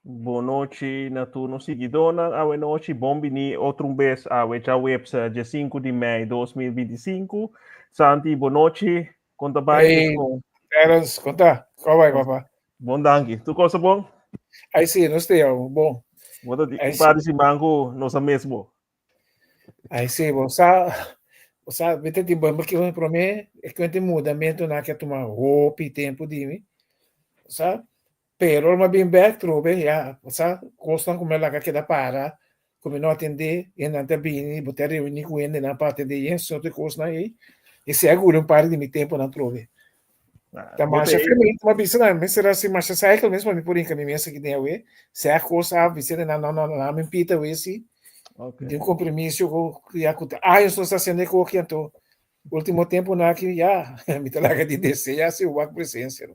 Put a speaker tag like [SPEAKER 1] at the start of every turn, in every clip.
[SPEAKER 1] Bon nochi na tur nos siguidónan awe nochi. Bon biní otro un bes awe djaweps 5 di mei 2025. Santi, bon nochi. Kon ta bai?
[SPEAKER 2] Hey, Terence, kon ta? Kon bai, papa?
[SPEAKER 1] Bon, danki. Tur kos ta bon?
[SPEAKER 2] Ai sí, nos te bon.
[SPEAKER 1] Bo ta di un par di siman ku nos a mes bo.
[SPEAKER 2] Ai sí, bo sa, bo sa, mi ta di bo promé e kuenta mudamentunan ke a tuma hopi tempu di mi, bo sa. Pero mi a bin bek trobe, ya, bo sa, kosnan ku mi a laga keda para, ku mi no atendé, i nan ta bini, bo ta reuní ku hendenan pa atendé yen sorto di kosnan ei, i esei a guli un parti di mi tempunan trobe. Ta masha femente, mi a bisa nan, mester hasi masha cycle mes pa mi por hinka mi mes aki den awe, sea kos a bisa nan, no, no, no, nan mi pita awe si, mi tin un kompromiso ku ya ku ta años nos ta hasiendo e koki, anto Ultimo temponan aki ya mi ta laga di desea si wak presencia.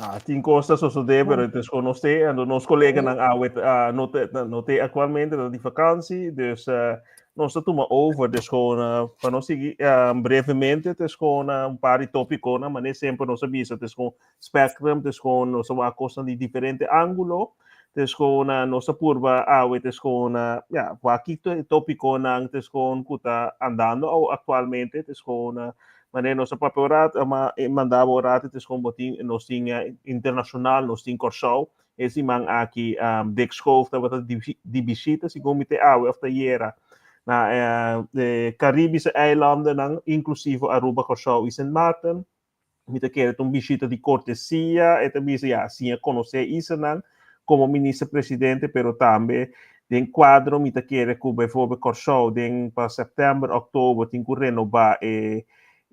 [SPEAKER 1] Ah, tin cos ta sosode, pero het is gewoon nos te, en nos colleganan awe uh, no te, no te actualmente, ta di vakantie, dus uh, nos ta tuma over, dus gewoon uh, pa nos sigui uh, brevemente, het is gewoon uh, un paar di tópiconan, maar semper nos a bisa, het is gewoon spectrum, het is gewoon nos a wak cosnan di diferente ángulo, het is gewoon uh, nos a purba awe, het is gewoon uh, ja, wak ki tópiconan, het is gewoon ku ta andando au actualmente, het is gewoon uh, wanneer nos a papia un rato, ma mandaba un rato, het is gewoon bo tin, nos tin uh, internacional, nos tin Kòrsou, e siman aki um, Dick Schoof tabata di, di visita, segun mi te awe of tayera, na uh, de Caribische eilandennan, inclusive Aruba, Kòrsou i Sint Maarten. Mi ta kere ta un bishita di kortesia, e ta bisa ya, siña konosé islanan komo minister presidente, pero tambe den kuadro mi ta kere ku bijvoorbeeld Kòrsou den pa sèptèmber, òktober tin ku renobá e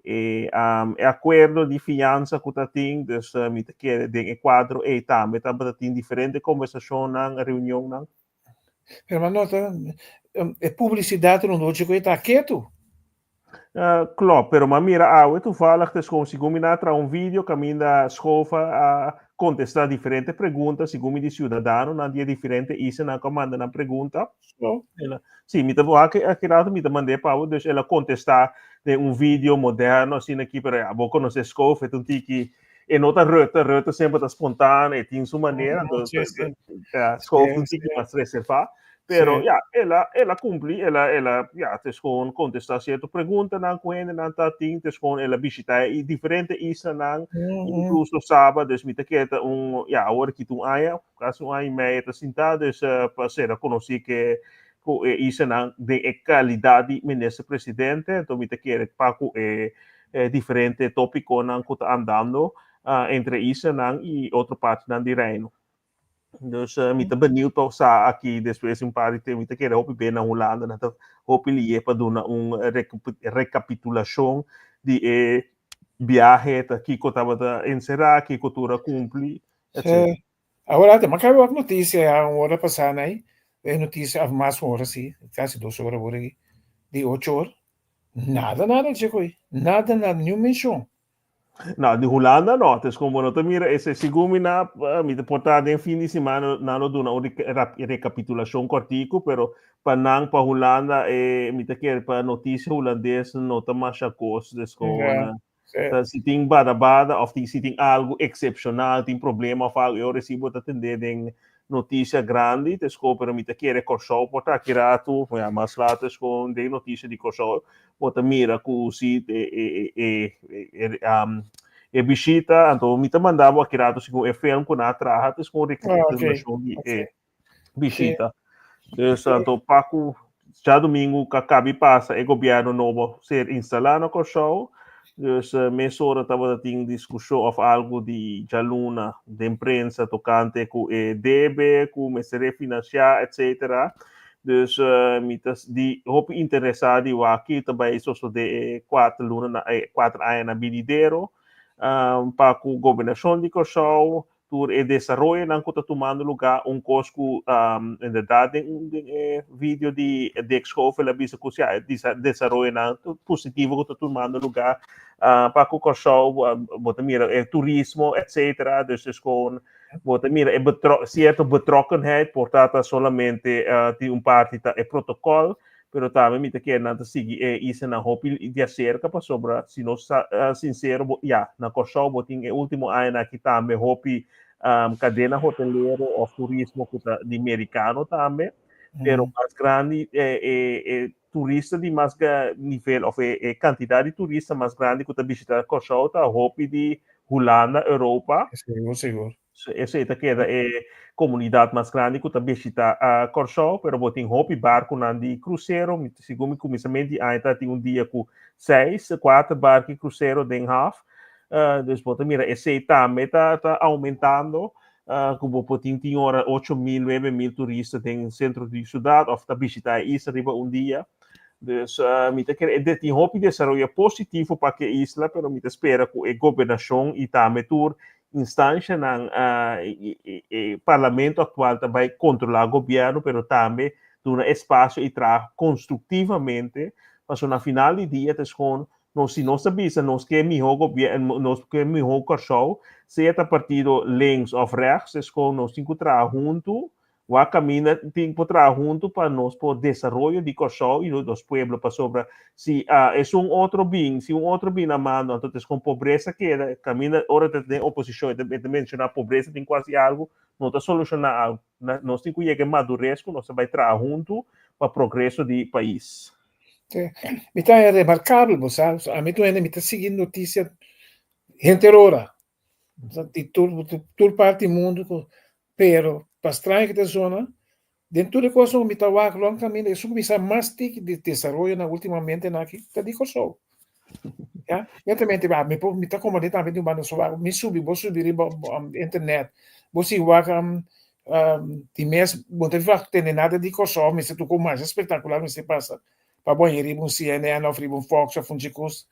[SPEAKER 1] e e akuerdo di fiansa ku ta tin, dus mi ta kere den e kuadro ei tambe tabata tin diferente kombersashonnan, reunionnan.
[SPEAKER 2] Pero mi a nota e publisidat rondó dje ku e ta ketu.
[SPEAKER 1] Klopt, pero m'a mira awe toevallig te schoon segun mi na traha un video kaminda Schoof a kontestá diferente pregunta segun mi di siudadanonan di e diferente islanan ku a manda nan pregunta. Sí, mi ta wak aki rato mi ta mand'é pa bo, dus el a kontestá den un video moderno asina aki, pero ya bo konosé Schoof, e ta un tiki, e no ta Rutte, Rutte semper ta spontaan, e tin su manera, Schoof ta un tiki mas reservá. Pero ja, el a, el a cumpli, el a, el a, ja, het is gewoon contesta cierto preguntanan cu hendenan ta tin, het is gewoon el a bishita e diferente islanan, incluso Saba, dus mi ta kere ta un, ja, awor aki ta un aña, casi un aña y medio ta sinta, dus pa ser conoci ke cu e islanan den e calidad di minister presidente, enton mi ta kere pa cu e diferente topiconan cu ta andando entre islanan y otro partinan di Reino. Dus uh, mi ta benieuwd pa sa aki despues un par di tempo. Mi ta kere hopi be na Hulanda, na ta hopi lié pa duna un recapitulacion di e viaje, ta kiko tabata encerrá, kiko tur a cumpli, etc.
[SPEAKER 2] Sí. Ahora, te makai wak noticia ya un hora pasá nai. E noticia of mas un hora sí, casi 2 hora por aquí. Di 8 hora. Nada, nada, chico. Nada, nada, ni un mención.
[SPEAKER 1] No, di Hulanda no. Dus como no ta mira ese, segun mi na, mi ta porta den fin di semana nan lo duna un recapitulacion cortico, pero pa nan, pa Hulanda, mi ta kere pa noticia hulandes no ta masha cos. Dus gewoon, ta, si tin bada bada of tin, si tin algo excepcional, tin problema of algo, e ora si bo ta tende den noticia grandi, dus gewoon, pero mi ta kere Kòrsou por ta aki ratu, ja, mas later is gewoon den noticia di Kòrsou bo ta mira ku si e bishita, anto mi ta manda bo aki ratu segun e film ku nan a traha, dus gewoon recapitulacion di e bishita. Dus anto pa ku djadumingu ku a kabi pasa e gobierno nobo ser instalá na Kòrsou, dus mesora tabata tin diskushon òf algu di djaluna den prensa tokante ku e debe ku mester refinansiá etsetera. Dus mi ta di hopi interesá di wak ki ta bai sosodé e kuater luna na e kuater aña na binidero pa ku gobernashon di Kòrsou tur e desaroyonan ku ta tumando lugá. Un kos ku inderdat den den e video di Dick Schoof el a bisa ku si e desaroyonan positivo ku ta tumando lugá pa ku Kòrsou bo ta mira e turismo etsetera dus es kon bo ta mira e cierto betrokkenheid por ta ta solamente tin un parti ta e protocol pero tambe mi ta kere nan ta sigui e islanan hopi di acerca pasobra si nos ta sincero bo ya na Kòrsou bo tin e ultimo añanan aki tambe hopi. Kadena hotelero òf turismo ku ta di merikano tambe, pero mas grandi e turista di mas nivel òf e kantidat di turista mas grandi ku ta bishitá Kòrsou ta hopi di Hulanda, Europa.
[SPEAKER 2] Sigur, sigur.
[SPEAKER 1] Esei ta keda e komunidat mas grandi ku ta bishitá Kòrsou, pero bo tin hopi barkunan di krusero. Segun mi kuminsamentu di aña ta tin un dia ku seis, kuater barku di krusero den haf. Dus bo ta mira esei tambe ta ta aumentando ku bo por tin tin ora 8000, 9000 turista den sentro di siudat òf ta bishitá e isla riba un dia. Dus mi ta kere e tin hopi desaroyo positivo pa ku e isla, pero mi ta spera ku e gobernashon i tambe tur instanshanan e parlamento aktual ta bai kontrolá gobièrnu, pero tambe duna espasio i traha konstruktivamente pasobra na final di dia ta eskon Nos si nos ta bisa nos ke mihó gobièrnu, nos ke mihó Kòrsou, sea ta partido links òf rechts, es kon nos tin ku traha huntu, wak kaminda tin por traha huntu pa nos por desaroyo di Kòrsou i nos pueblo, pasobra si esun otro bin, si un otro bin na mando, anto ta es kon pobresa keda, kaminda ora ta den oposishon e ta menshoná pobresa tin ku hasi algu, no ta solushoná algu. Nos tin ku yega e madures ku nos ta bai traha huntu pa progreso di pais.
[SPEAKER 2] Sí. Mi ta haña remarkabel, bo sa, ami tur hende mi ta sigui notisia henter ora, di tur tur parti di mundu, pero pa straño ke ta zona, den tur e kosnan ku mi ta wak rònt kaminda, esun ku mi sa mas tiki di desaroyonan ultimamente nan aki ta di Kòrsou. Ya, netamente mi por mi ta komprendé tambe di un banda so mi subi bo subi riba internet, bo sigui wak Di mes bo ta wak tende nada di Kòrsou mester tur ku masha spektakular mester pasa pa bo haña riba un CNN òf riba un Fox òf un dje kos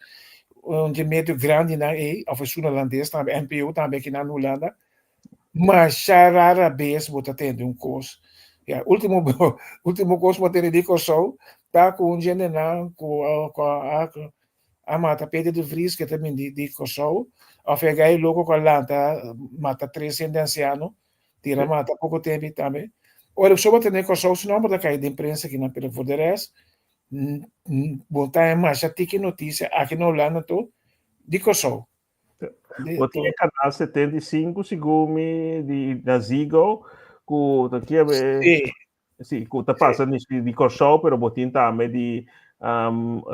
[SPEAKER 2] un dje medio grandinan ei òf esun holandes tambe NPO tambe akinan na Hulanda masha rara bes bo ta tende un kos ya ultimo ultimo kos bo a tende di Kòrsou ta ku un djendenan ku a a mata Peter de Vries ke ta bin di Kòrsou òf e gai loko ku a lanta mata tres hende ansiano Tira mata poko tempu tambe. Ora ku soba tene Kòrsou su nòmber ta kai den prensa akinan, pero for de rèst bo ta haña masha tiki notisia aki na Hulanda tur di Kòrsou.
[SPEAKER 1] Bo tin e kanal 75 segun mi di na Ziggo ku ta kier
[SPEAKER 2] Sí.
[SPEAKER 1] Sí, ku ta pasa ni di Kòrsou, pero bo tin tambe di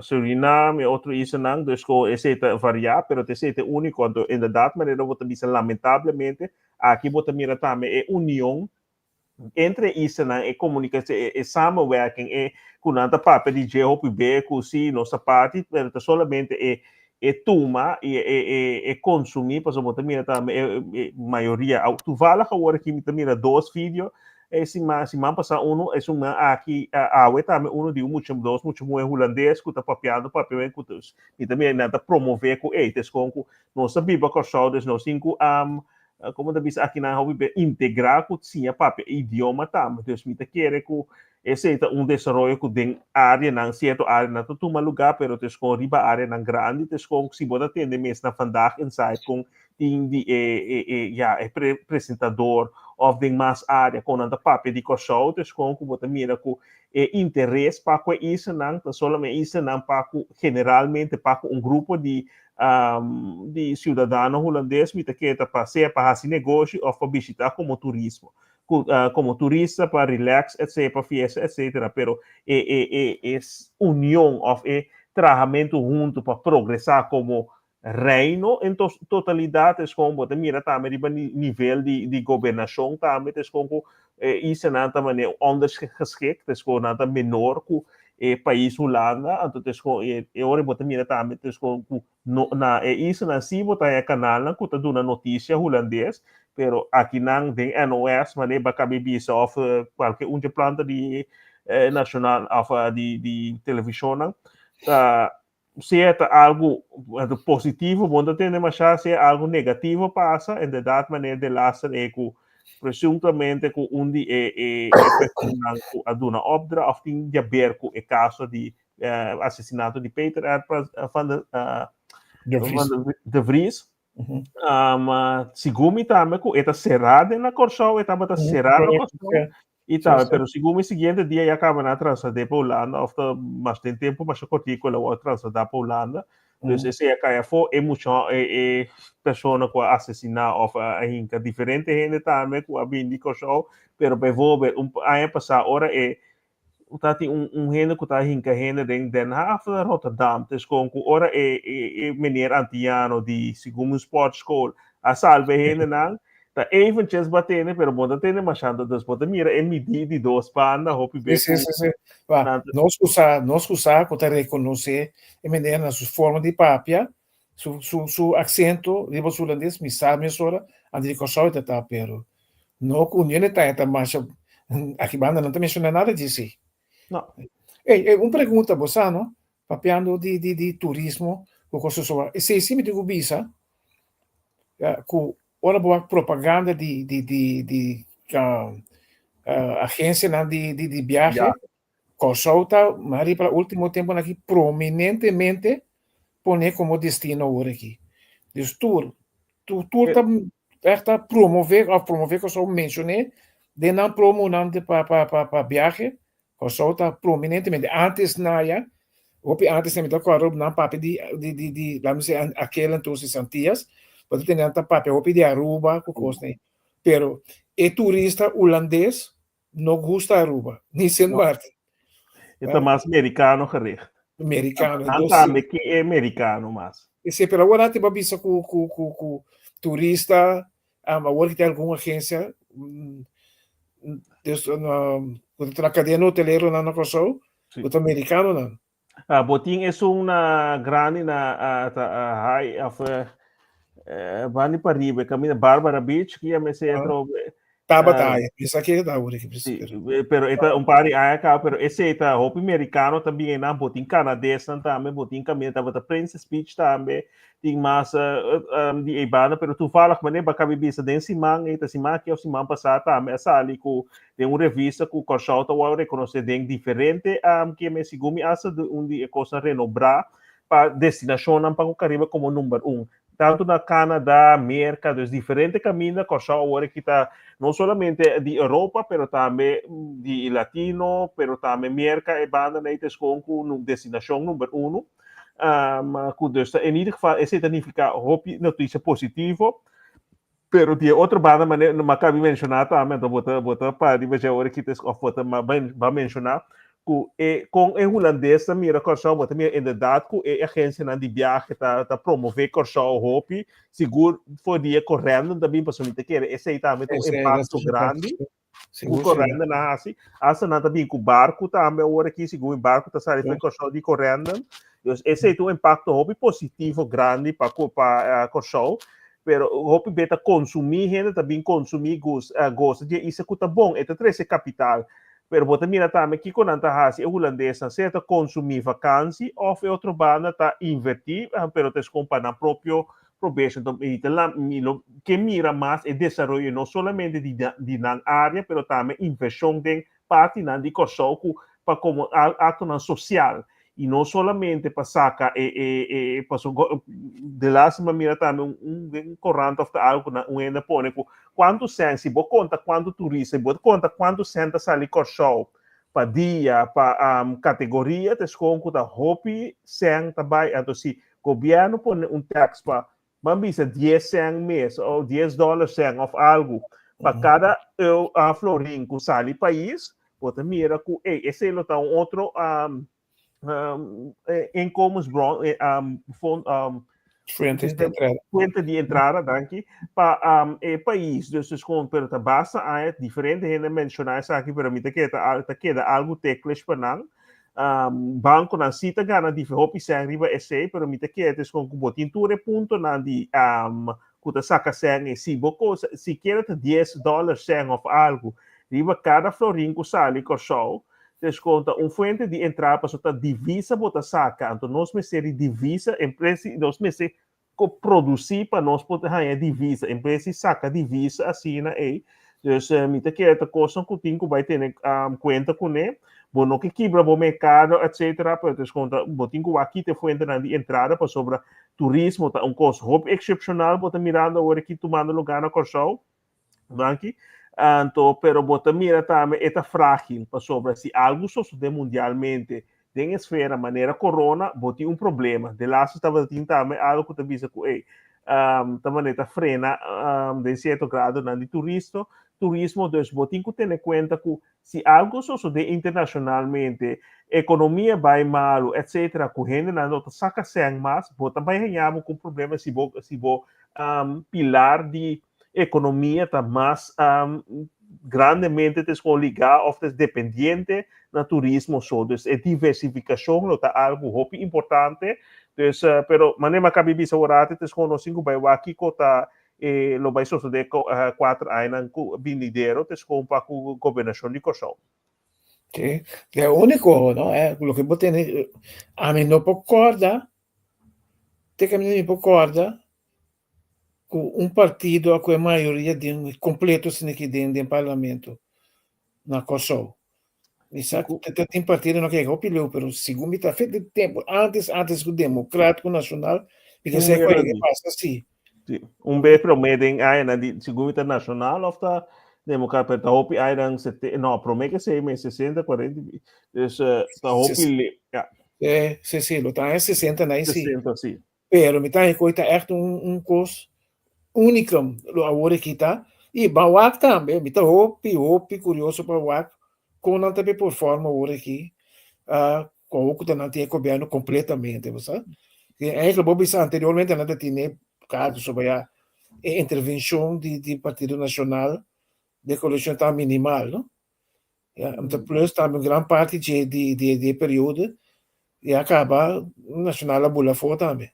[SPEAKER 1] Surinam i otro islanan, dus ku esei ta variá, pero ta esei ta e úniko. Anto, inderdat, manera bo ta bisa, lamentablemente, aki bo ta mira tambe e union entre e islanan, e komunikashon, e samenwerking, e ku nan ta papia di dje hopi be ku si nos ta parti, pero ta solamente e e tuma i e e e konsumí, pasobra bo ta mira tambe e e mayoria. Toevallig awor aki mi ta mira dos video e siman siman pasá unu esun aki awe tambe unu di un mucha dos mucha muhé hulandes ku ta papiando papiamento ku mi ta mira nan ta promové ku ey ta eskon ku nos ta biba Kòrsou dus nos tin ku komo ta bisa aki nan hopi be integrá ku siña papia e idioma tambe dus mi ta kere ku esei ta un desaroyo ku den áreanan sierto áreanan ta tuma lugá pero ta eskon riba áreanan grandi ta eskon si bo ta tende mes na Vandaag Inside kon tin di e e e ya e pre presentador òf den mas área kon nan ta papia di Kòrsou ta eskon ku bo ta mira ku e interes pa ku e islanan ta solamente e islanan pa ku generalmente pa ku un grupo di di siudadano hulandes mi ta kere ta pa sea pa hasi negoshi òf pa bishita komo turismo ku komo turista pa relax etc pa fiesta etc pero e e e e union òf e trahamentu huntu pa progresá komo Reino en totalidat es kon bo ta mira tambe riba nivel di gobernashon tambe ta es kon ku e islanan ta manera ondergeschikt, es kon nan ta menor ku e pais Hulanda, anto ta es kon e ora bo ta mira tambe ta es kon ku no na e islanan si bo ta haña kanalnan ku ta duna notisia hulandes, pero akinan den NOS manera bo a kabi bisa òf kualke un dje planta di nashonal òf di televishonnan ta sea ta algo positivo, bon ta tende mashá, sea algo negativo pasa, inderdaad manera de laster e ku presuntamente ku un di e e e personanan ku a duna opdracht of tin di haber ku e kaso di asesinato di Peter R. van de
[SPEAKER 2] De Vries.
[SPEAKER 1] Van de Vries. Segun mi tambe ku e ta será den na Kòrsou, e tabata será na Kòrsou. I tambe, pero segun mi siguiente dia ya kaba nan a traslad'é pa Hulanda òf ta mas den tempu masha kòrtiku el a wòrdu trasladá pa Hulanda. Dus esei a kai afó, e mucha e persona ku a asesiná òf a hinka diferente hende tambe ku a bini di Kòrsou, pero bijvoorbeeld un aña pasá ora e ta tin un hende ku ta hinka hende den Den Haag of Rotterdam, tes kon ku ora e e meneer antiano di segun un sportschool a salba e hendenan, ta eventjes bo a tene, pero bo no ta tene masha, dus bo ta mira e midí di dos banda hopi
[SPEAKER 2] be ku. Sí, sí, sí. Nos ku sa, nos ku sa ku ta rekonosé e meneer na su forma di papia, su su su aksento riba su hulandes, mi sa mesora antes di Kòrsou e ta ta, pero no ku niun detaye ta masha aki banda no ta menshoná nada di esei.
[SPEAKER 1] No.
[SPEAKER 2] Ey, ey, un pregunta, bo sa no, Papiando di di di turismo ku kos asoa, esei si mi tin ku bisa ku ora bo wak propaganda di di di di agensianan di di di biahe, Kòrsou ta mari pa último tempunan aki prominentemente pone komo destino awor aki. Dus tur tur tur ta ègt ta promové òf promové Kòrsou menshoné den nan promonan pa pa pa biahe. Kòrsou ta prominentemente, antes na ya, hopi antes mi ta kòrda nan papia di di di di laat mi sey akel entonces Antillas, bo ta tende nan ta papia hopi di Aruba ku kosnan ei, pero e turista hulandes no gusta Aruba, ni Sint Maarten.
[SPEAKER 1] E ta mas merikano gericht.
[SPEAKER 2] Merikano.
[SPEAKER 1] Nan tambe ke e merikano mas.
[SPEAKER 2] Esei, pero awor nan te bo bisa ku ku ku ku turista Awor ki tin algun agensia dus ku ta traha kadena hoteleronan na Kòrsou ku ta merikanonan.
[SPEAKER 1] Bo tin esun na grandi na high of bandi pariba e kaminda Barbara Beach ki a mester atrobe.
[SPEAKER 2] Tabata aya, mi sa ke ta awor aki.
[SPEAKER 1] Sí, pero e ta un par di aña kaba, pero esei ta hopi merikano ta bin einan, bo tin kanadesnan tambe, bo tin kaminda tabata Princess Beach tambe, tin mas di ei banda, pero toevallig manera bo a kabi bisa den siman ei, ta siman aki of siman pasá tambe a sali ku den un revista ku Kòrsou ta wòrdu rekonosé den diferente kieme segun mi asta un di e kosnan renobrá pa destinashonnan pa ku Karibe komo number un. Tantu na Canada, Merca, dus diferente caminda Kòrsou awor aki ta no solamente di Europa pero tambe di Latino, pero tambe Merca e banda nei ta eskon ku destinashon number uno. Ku dus ta en ieder geval esei ta nifiká hopi notisia positivo. Pero di e otro banda manera mi a kabi menshoná tambe anto bo ta bo ta para riba dje awor aki ta òf bo ta ba menshoná ku e kon e hulandes ta mira Kòrsou bo ta mira inderdat ku e agensianan di biahe ta ta promové Kòrsou hopi sigur for di e korèntnan ta bin pasobra mi ta kere esei tambe ta un impakto grandi ku korèntnan a hasi asta nan ta bin ku barku tambe awor aki sigur e barku ta sali for di Kòrsou di korèntnan dus esei ta un impakto hopi positivo grandi pa pa Kòrsou pero hopi be ta konsumí hende ta bin konsumí gosa di e isla ku ta bon e ta trese kapital Pero bo ta mira tambe kiko nan ta hasi e hulandesnan, sea ta konsumí vakansi òf e otro banda ta invertí, pero ta eskon pa nan propio probecho. Enton mi ta mi lo ke mira mas e desaroyo no solamente di di nan área, pero tambe invershon den partinan di Kòrsou ku pa komo aktonan sosial i no solamente pa saka e e e paso de laatste mi a mira tambe un un den korant of ta algo ku nan un hende a pone ku kuantu sèn si bo konta kuantu turista si bo konta kuantu sèn ta sali Kòrsou pa dia pa kategoria ta eskon ku ta hopi sèn ta bai anto si gobièrnu pone un tèks pa ban bisa dies sèn mes òf dies dòler sèn òf algu pa kada florin ku sali pais, bo ta mira ku ey esei lo ta un otro inkomensbron,
[SPEAKER 2] Fuente di entrada.
[SPEAKER 1] Fuente di entrada, danki, pa e pais. Dus dus kon, pero ta basta aña, diferente hende menshoná esaki, pero mi ta kere ta ta keda algu ticklish pa nan. Bankonan sí ta gana di hopi sèn riba esei, pero mi ta kere ta eskon ku bo tin tur e puntonan di ku ta saka sèn ei. Si bo kosa, sikiera ta dies dòler sèn òf algu riba kada florin ku sali Kòrsou, ta eskon ta un fuente di entrada pasobra ta divisa bo ta saka. Anto nos mester di divisa en pres di nos mester ko produsí pa nos por haña divisa en bes di saka divisa asina ei. Dus mi ta kere ta kosnan ku tin ku bai tene kuenta kuné. Bo no ke kibra bo merkado etsetera, pero ta eskonta bo tin ku wak kita e fuentenan di entrada pasobra turismo ta un kos hopi eksepshonal bo ta mirando awor aki tumando lugá na Kòrsou. Danki. Anto, pero bo ta mira tambe e ta frágil pasobra si algu sosodé mundialmente. den esfera manera corona, bo tin un problema. De laatste tabatin tambe algo ku ta bisa ku ey, ta manera ta frena den cierto grado nan di turisto, turismo, dus bo tin ku tene kuenta ku si algo sosode internacionalmente, economia bai malu, etcetera, ku hendenan no ta saka sèn mas, bo ta bai haña bo ku un problema si bo si bo pilar di economia ta mas grandemente ta escoge ligá of ta dependiente na turismo so. Dus e diversificacion lo ta algo hopi importante. Dus, pero manera mi a caba di bisa awor ta escoge nos tin cu bai wak kico ta e lo bai sosode 4 añanan cu binidero ta escoge pa cu gobernacion di Corsou.
[SPEAKER 2] Sí, e único, no? Loke bo tene, ami no por corda, te que ami no por corda, ku un partido a ku e mayoria den kompleto asina aki den den parlamento na Kòrsou. Mi sa ku ta tin partido no ke hopi leu pero segun mi ta fe di tempu antes antes ku Demokratiko Nashonal mi ke sa ku a pasa si.
[SPEAKER 1] Si, un bes promé den añanan di segun mi ta Nashonal òf ta Demokrat pero ta hopi añanan sete no promé ke sei mes 60 40 dus ta hopi leu ya.
[SPEAKER 2] Si si lo ta aña 60 na si.
[SPEAKER 1] 60 si.
[SPEAKER 2] Pero mi ta haña ta echt un kos unicum lo awor aki ta. I ban wak tambe, mi ta hopi hopi kurioso pa wak kon nan ta be perform awor aki kon ku ta nan tin e gobièrnu kompletamente, bo sa. Eigenlijk bo bisa anteriormente nan ta tene kaso sobre ya e intervenshon di Partido Nashonal den koalishon ta minimal, no? Ja, anto plus tambe un gran parti dje di di di e periodo ya kaba Nacional a bula afó tambe.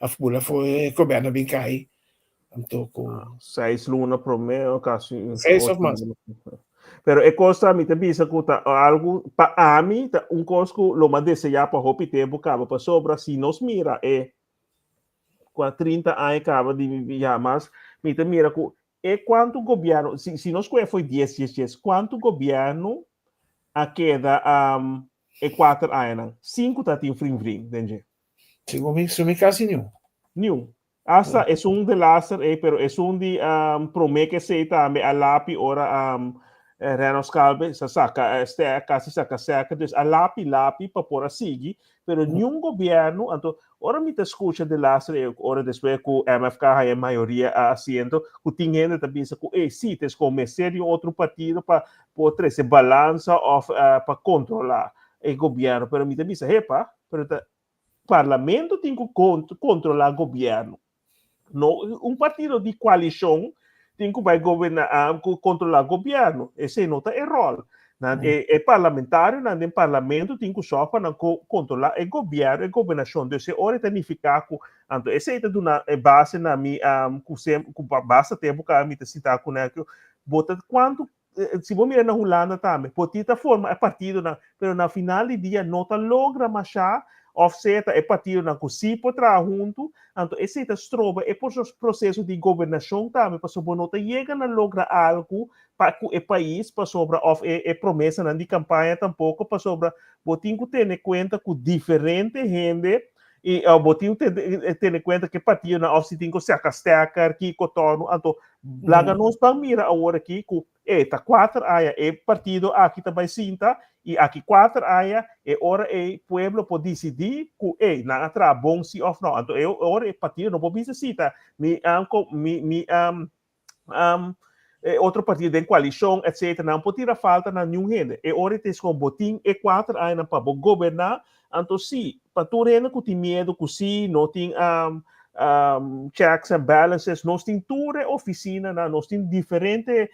[SPEAKER 2] A bula afó e gobierno a bin kai. Anto ku
[SPEAKER 1] 6 luna promé o kasi
[SPEAKER 2] 6 of mas.
[SPEAKER 1] Pero e kos ta mi ta bisa ku ta algu pa ami ta un kos ku lo m'a deseá pa hopi tempu kaba pasobra si nos mira e kua 30 aña kaba di ya mas mi ta mira ku E kuantu gobièrnu, si, si nos kohe foi 10, 10, 10, kuantu gobièrnu a keda um, e kuater añanan? Sinku ta tin frin frin den dje.
[SPEAKER 2] Segun mi, segun mi kasi niun.
[SPEAKER 1] Niun. Hasta esun de laster ei, pero esun di um, promé ke esei tambe a lapi ora um, Reno Scalbe sa saka eh, kasi saka seka, dus a lapi lapi pa por a sigui, Pero niun gobierno, anto ora mi ta scucha de laatste e ora despues cu MFK haya mayoria a asiento, cu tin hende ta bisa cu ey si, ta escoge mester di un otro partido pa por trece balansa of pa controla e gobierno. Pero mi ta bisa, hepa, pero ta parlamento tin cu controla gobierno. No, un partido di coalicion tin cu bay goberna, cu controla gobierno. Esey no ta e rol. Nan, e, e parlamentarionan den parlamento tin cu sòg pa nan co, controla e gobierno, e gobernacion. Dus e ora e ta nifica cu, anto esey ta duna e base na mi, cu sem, cu basta tempo caba mi ta sinta cu nan, cu bo ta cuanto, si bo mira na Hulanda tambe, por ti ta forma e partidonan, pero na final di dia no ta logra masha of sea ta e partidonan ku si por traha huntu, anto esei ta stroba e proseso di gobernashon tambe, pasobra bo no ta yega na logra algu pa ku e pais pasobra of e promesanan di kampaña tampoko, pasobra bo tin ku tene kuenta ku diferente hende i bo tin ku tene kuenta ku e partidonan of si tin ku saka stekker, kiko tòrnu, anto laga nos ban mira awor aki ku e ta 4 aña e partido aki ta bai sinta i aki 4 aña e ora ei pueblo por disidí ku ey nan a traha bon si òf no, anto e ora e partido no por bisa si ta mi mi mi e otro partido den koalishon etcetera nan por tira falta na niun hende e ora ta escoge bo tin e 4 añanan pa bo goberná anto si pa tur hende ku tin miedu ku si no tin checks and balances nos tin tur e ofisinanan nos tin diferente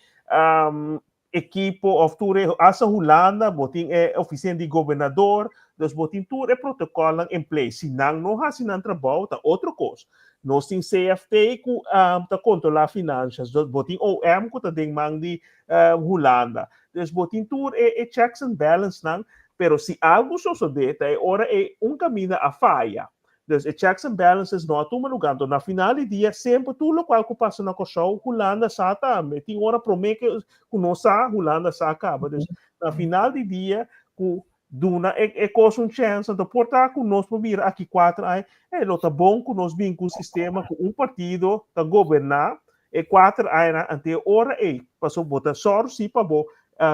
[SPEAKER 1] ekipo of tur e hasta Hulanda bo tin e ofisina di gobernador dus bo tin tur e protocolnan in place si nan no hasi nan trabou ta otro kos nos tin CFT ku ta kontrola financias dus bo tin OM ku ta den man di Hulanda dus bo tin tur e checks and balance nan pero si algu sosode ta e ora ei un kaminda a faya. Dus e checks and balances no a tuma lugar. Anto na final di dia semper tur lokual ku pasa na Kòrsou, Hulanda sa tambe. Tin ora promé ke ku nos sa, Hulanda sa kaba. Dus na final di dia ku duna e e kos un chèns, anto por ta ku nos por mira aki 4 aña, e lo ta bon ku nos bin ku un sistema ku un partido ta goberná e 4 añanan, anto e ora ei, pasobra bo ta sòru si pa bo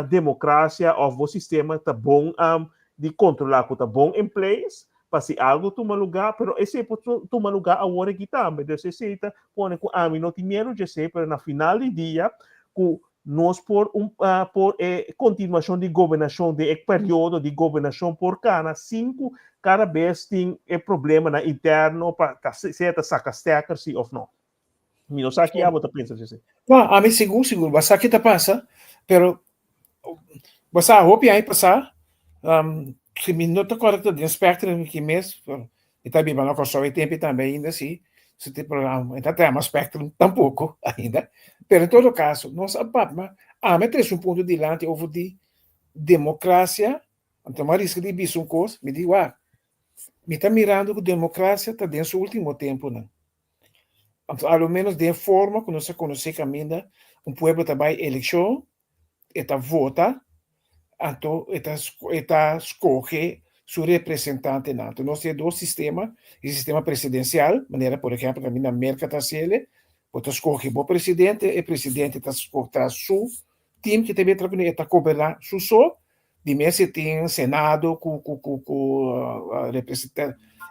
[SPEAKER 1] demokrasia òf bo sistema ta bon. di kontrolá ku ta bon in place pa si algu tuma lugá, pero esei por tuma lugá awor aki tambe. Dus esei ta pone ku ami no tin miedu djesei, pero na final di dia ku nos por un por e kontinuashon di gobernashon den e periodo di gobernashon por kana sin ku kada bes tin e problemanan interno pa ta sea ta saka stekker si òf no. Mi no sa ki abo ta pensa djesei.
[SPEAKER 2] No, ami sigur sigur bo sa ki ta pasa, pero bo sa hopi aña pasá, si mi no ta kòrda den spectrum ki mes, Mi ta biba na Kòrsou e tempu tambe ainda si, si tin programa, e ta trama Spectrum tampoko ainda, pero en todo kaso nos a papia, ami a trese un punto dilanti over di demokrasia, anto mi a riska di bisa un kos, mi di wak, mi ta mirando ku demokrasia ta den su ultimo tempunan, anto a lo menos den forma ku nos a konosé kaminda un pueblo ta bai elekshon, e ta vota, anto e ta e ta skohe su representantenan. Anto nos tin e dos sistema, e sistema presidensial, manera por ehèmpel kaminda Merka ta hasiel, bo ta skohe bo presidente, e presidente ta skohe su tim ke ta bin traha kuné, e ta goberná su so, di mes e tin senado ku ku ku ku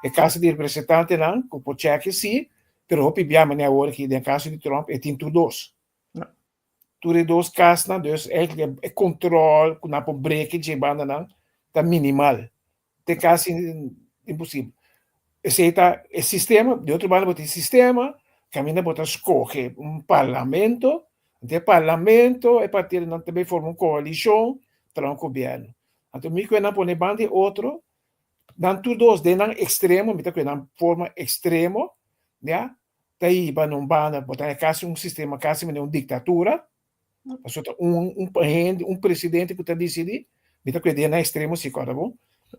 [SPEAKER 2] e kasa di representantenan ku por chèk si, pero hopi bia manera awor aki den kaso di Trump e tin tur dos. Tur e dos kasnan, dus eigenlijk e control ku nan por breken dje bandanan ta minimal, te kasi imposibel. Esei ta e sistema, di otro banda bo tin sistema kaminda bo ta skohe un parlamento, anto e parlamento e partidonan ta bay forma un koalishon traha un gobièrnu. Anto mi ku e nan pone banda di otro, nan tur dos den nan ekstremo, mi ta ku e nan forma ekstremo, ya, ta hiba na un banda, bo ta kasi un sistema kasi manera un diktatura, pasobra ta un un hende, un presidente ku ta disidí, mi ta kere na ekstremo si kòrda bon.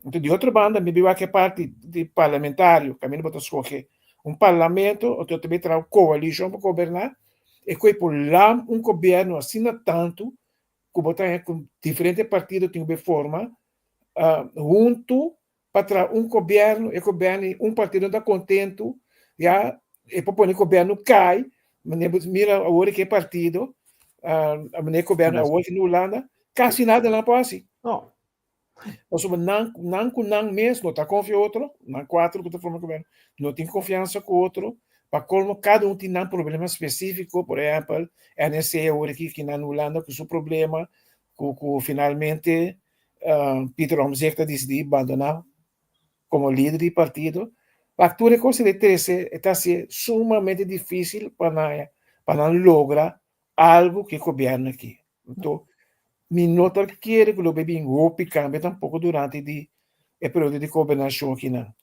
[SPEAKER 2] Anto di otro banda mi biba ke parti di parlamentario, kaminda bo ta skohe un parlamento, anto ta bin traha un koalishon pa goberná, e ku e por lam un gobièrnu asina tantu ku bo ta haña ku diferente partido tin ku bin forma huntu pa traha un gobierno, e gobierno i un partido no ta kontentu, ya e por pone gobierno kai, manera bo mira awor ke partido, manera e gobierno awor na Hulanda, kasi nada nan por hasi.
[SPEAKER 1] No.
[SPEAKER 2] Pasobra nan, nan ku nan mes no ta konfia otro, nan kuatro ku ta forma gobierno no tin konfiansa ku otro, pa kolmo kada un tin nan problema spesifiko, por ehèmpel NSC awor aki ki na Hulanda ku su problema, ku ku finalmente Pieter Omtzigt a disidí bandoná komo lider di partido. Wak tur e kos ei trese e ta hasié sumamente difísil pa nan pa nan logra algu ku e gobièrnu aki. Anto mi no ta kere ku lo bai bin hopi kambio tampoko durante di e periodo di gobernashon akinan.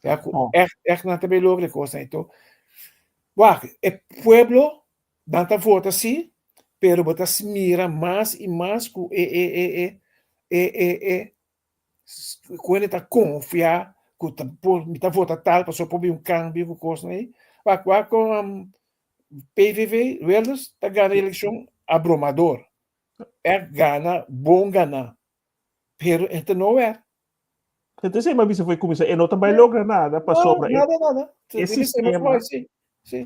[SPEAKER 2] Ya ku ègt ègt nan ta bai logra e kosnan ei. Anto wak e pueblo Nan ta vota si, pero bo ta mira mas i mas ku e e e e e e e ku hende ta konfia ku ta por mi ta vota tal pasobra por bin un kambio ku kosnan ei. Wak wak kon PVV Wilders ta gana elekshon abromador. E gana bon gana, pero e ta nowhere.
[SPEAKER 1] Entonces mi a bisa foi cuminsa, e no ta bai logra nada pasobra
[SPEAKER 2] No, nada, nada.
[SPEAKER 1] E sistema,
[SPEAKER 2] sí.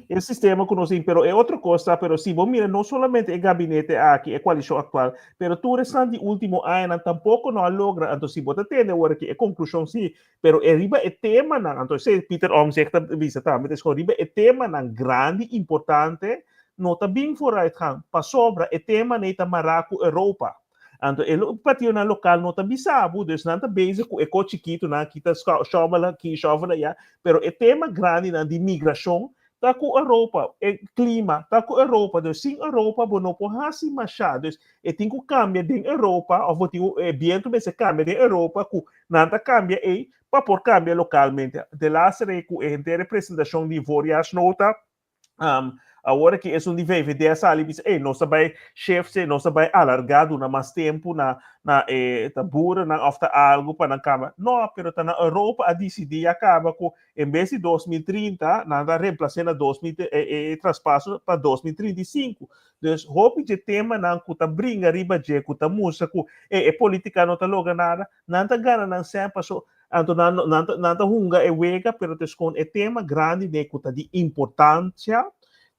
[SPEAKER 1] E sistema ku nos tin, pero e otro kos ta, pero si bo mira no solamente e gabinete aki, e koalishon aktual, pero tur esnan di último añanan tampoko no a logra, anto si bo ta tende awor aki e konklushon sí, pero e riba e temanan, anto esei Pieter Omtzigt ta bisa tambe, ta escoge riba e temanan grandi importante no ta bin vooruitgang, pasobra e temanan ei ta mará ku Europa. Anto e partidonan lokal no ta bisa bo, dus nan ta bezig ku e ko chikitunan aki ta shovel aki, shovel aya, pero e tema grandinan di migrashon ta ku Europa, e klima ta ku Europa, dus sin Europa bo no por hasi masha, dus e tin ku kambia den Europa òf bo tin ku e bientu mester kambia den Europa ku nan ta kambia ei pa por kambia lokalmente. De laatste rei ku e henter e presentashon di voorjaarsnota Awor aki esun di VVD a sali bisa, ey, nos ta bai shift, nos ta bai alarga, duna mas tempu na, na e ta boerennan of ta algu pa nan kaba. No, pero ta na Europa a disidí a kaba ku en bes di 2030, nan ta reemplase na 2000, e, e traspaso pa 2035. Dus hopi dje temanan ku ta bringa riba dje, ku ta mustra ku, ey, e politika no ta logra nada, nan ta gana nan sèn paso Anto nan nan ta nan ta hunga e wega, pero ta eskon e tema grandi den ku ta di importansia,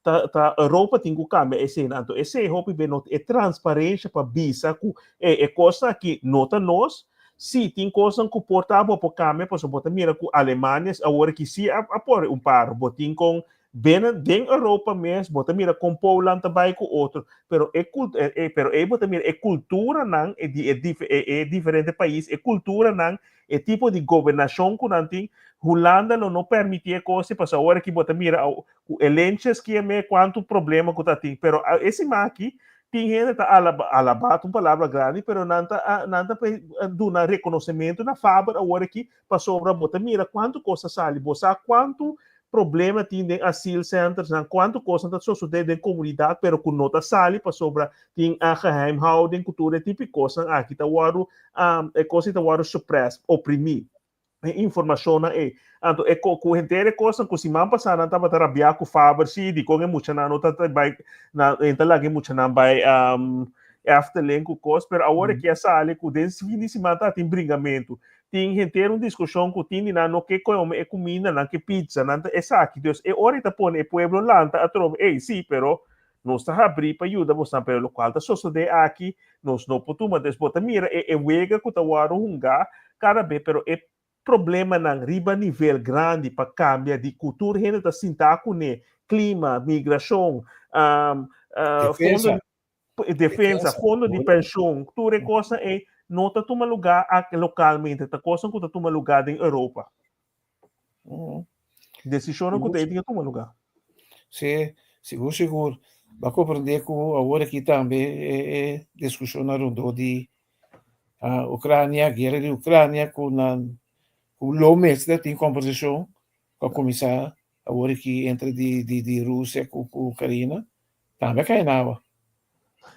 [SPEAKER 1] ta ta Europa tin ku kambia esei. Anto esei hopi be no e transparensia pa bisa ku e e kosnan aki no ta nos. Sí, tin kosnan ku por ta bo por kambia, pasobra bo ta mira ku Alemania awor aki sí a a pone un paro. Bo tin kon binnen den Europa mes, bo ta mira kon Poland ta bai ku otro, pero e kul e pero ei bo ta mira e kulturanan e di e dif e e diferente pais, e kulturanan, e tipo di gobernashon ku nan tin, Hulanda lo no permití e kos ei, pasobra awor aki bo ta mira ku e lenches ki e me kuantu problema ku ta tin, pero e siman aki Tin hende ta alaba, alaba ta un palabra grandi, pero nan ta, nan ta duna rekonosementu na Faber awor aki, pasobra bo ta mira kuantu kos ta sali, bo sa kuantu problema tin den asielcentersnan, kuantu kosnan ta sosodé den komunidat, pero ku no ta sali pasobra tin geheimhouding ku tur e tipo di kosnan aki ta wòrdu, e kos ei ta wòrdu suppressed, oprimí. E informashonnan ei. Anto e ko ku henter e kosnan ku siman pasá nan tabata rabiá ku Faber sí, dikon e muchanan no ta bai na e ta laga e muchanan bai Efteling ku kos, pero awor e ke sali ku den fin di siman ta tin bringamentu. Tin henter un diskushon ku tin di nan no ke kome e kuminda, nan ke pizza, nan ta esaki. Dus e ora ei ta pone e pueblo lanta atrobe, ei sí, pero nos ta habrí pa yuda bosnan, pero lokual ta sosodé aki nos no por tuma. Entonces bo ta mira e e wega ku ta wòrdu hungá kada be, pero e problemanan riba nivel grandi pa kambia di ku tur hende ta sintá kuné, klima, migrashon, fondo
[SPEAKER 2] Defensa.
[SPEAKER 1] di defensa,
[SPEAKER 2] Defensa.
[SPEAKER 1] fondo di penshon, tur e kosnan ei no ta tuma lugá aki lokalmente, ta kosnan ku ta tuma lugá den Europa. Desishonnan ku ta ei tin ke tuma lugá.
[SPEAKER 2] Sí, sigur sigur. Bo a komprendé ku awor aki tambe e e diskushonnan rondó di Ukrania, guera di Ukrania ku nan ku lo mester tin kombersashon ku a kuminsá awor aki entre di di di Rusia ku ku Ukraina tambe a kai na awa.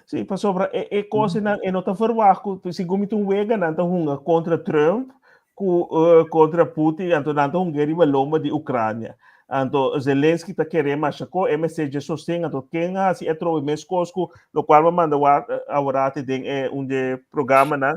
[SPEAKER 1] Sí, pasobra e e kosnan e no ta verwagt ku segun mi ta un wega nan ta hunga kontra Trump ku kontra Putin anto nan ta hunga riba lomba di Ukrania. Anto Zelensky ta kere masha ko e mester dje sosten anto ken a hasi e trobe meskos ku lokual bo a manda wak aworati den e un dje programanan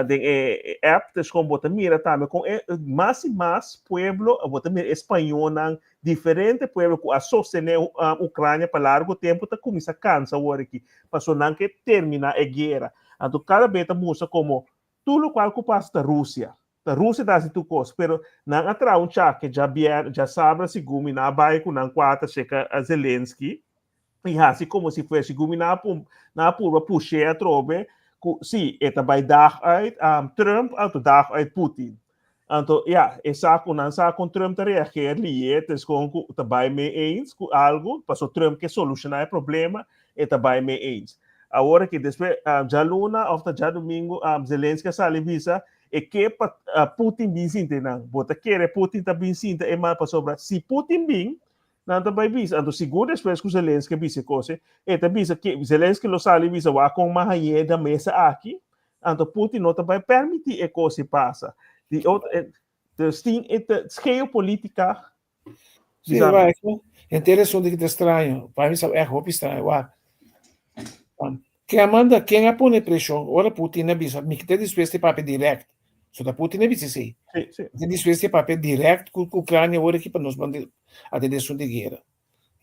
[SPEAKER 1] den e app ta eskon bo ta mira tambe kon e mas i mas pueblo bo ta mira e spañonan Diferente pueblo ku a sostené Ucrania pa largo tempu ta kuminsá kansa awor aki, pasobra nan ke terminá e guera. Anto kada bes ta mustra komo tur lokual ku pasa ta Rusia. Ta Rusia ta hasi tur kos, pero nan a traha un chake djabièrnè, djasabra segun mi, nan a bai ku nan kuater serka Zelensky i hasi komo si fuese segun mi nan a nan a purba push'é atrobe ku si e ta bai dag uit Trump anto dag uit Putin. Anto, ya, e sa ku nan sa kon Trump ta reageer lié, ta es kon ku ta bai mee eens ku algu, paso Trump ke solushoná e problema, e ta bai mee eens. Awor aki, despues, djaluna òf ta djadumingu, Zelensky a sali bisa, e ke pa Putin bin sinta einan. Bo ta kere Putin ta bin sinta e mal pasobra si Putin bin, nan ta bai bisa. Anto sigur despues ku Zelensky a bisa e kos ei, e ta bisa ke Zelensky lo sali bisa wak kon mahañ'é na mesa aki, Anto Putin no ta bai permití e kos ei pasa. Di otro, e, dus tin e te geopolitica.
[SPEAKER 2] Sí, waar, henter asunto ki ta straño. Pa mi sa echt hopi straño. Wak. Ken a manda, ken a pone preshon ora Putin a bisa, mi ta dispuesto di papia direct. So ta Putin a bisa esei.
[SPEAKER 1] Sí, sí.
[SPEAKER 2] Mi ta dispuesto di papia direct ku Ucrania ora ki pa nos manda atende asunto di guera.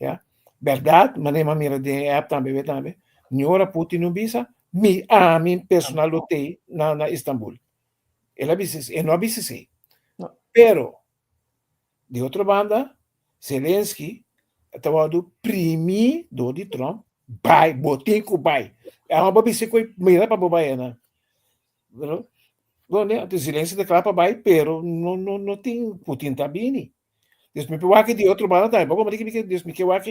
[SPEAKER 2] Ya. Berdad, manera mi a mira den e app tambe, we tambe, ni ora Putin no bisa, mi, ami personal lo tei na, na Istanbul. El a bisa, e no a bisa esei.
[SPEAKER 1] No.
[SPEAKER 2] Pero, di otro banda, Zelensky ta wòrdu primí dor di Trump, bai, bo tin ku bai. Amo bo bisa ku mira pa bo bai einan. Pero, bon, anto Zelensky ta kla pa bai, pero no, no, no tin, Putin ta bini. Dus mi por wak di otro banda tambe. Poko mi ke dus mi ke wak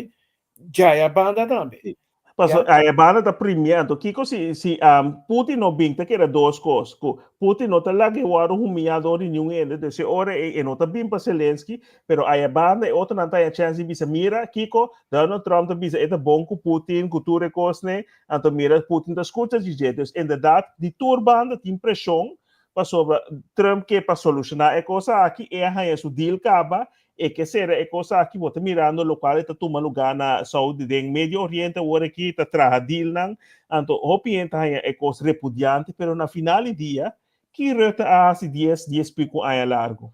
[SPEAKER 2] djaya banda tambe.
[SPEAKER 1] Paso ja. Aya banda ta primiento. Kiko si si um, Putin no bin ta keda dos kos. Ku Putin no ta lage wòrdu humillá dor di niun hende. Dus e ora e, e no ta bin pa Zelensky, pero aya banda e otronan ta haya chance di bisa mira kiko Donald Trump ta bisa e ta bon ku Putin ku tur e kosnan. Anto mira Putin ta skucha dje. Dus inderdaad di tur banda tin preshon Pasobra Trump ke pa solushoná e kos aki, e a haña su deal kaba, e ke sera e kos aki, bo ta mirando lokual e ta tuma lugá na Saudi den Medio Oriente awor aki ta traha dealnan, anto hopi hende ta haña e kos repudiante, pero na final di dia, ki Rutte a hasi dies, dies piku aña largu?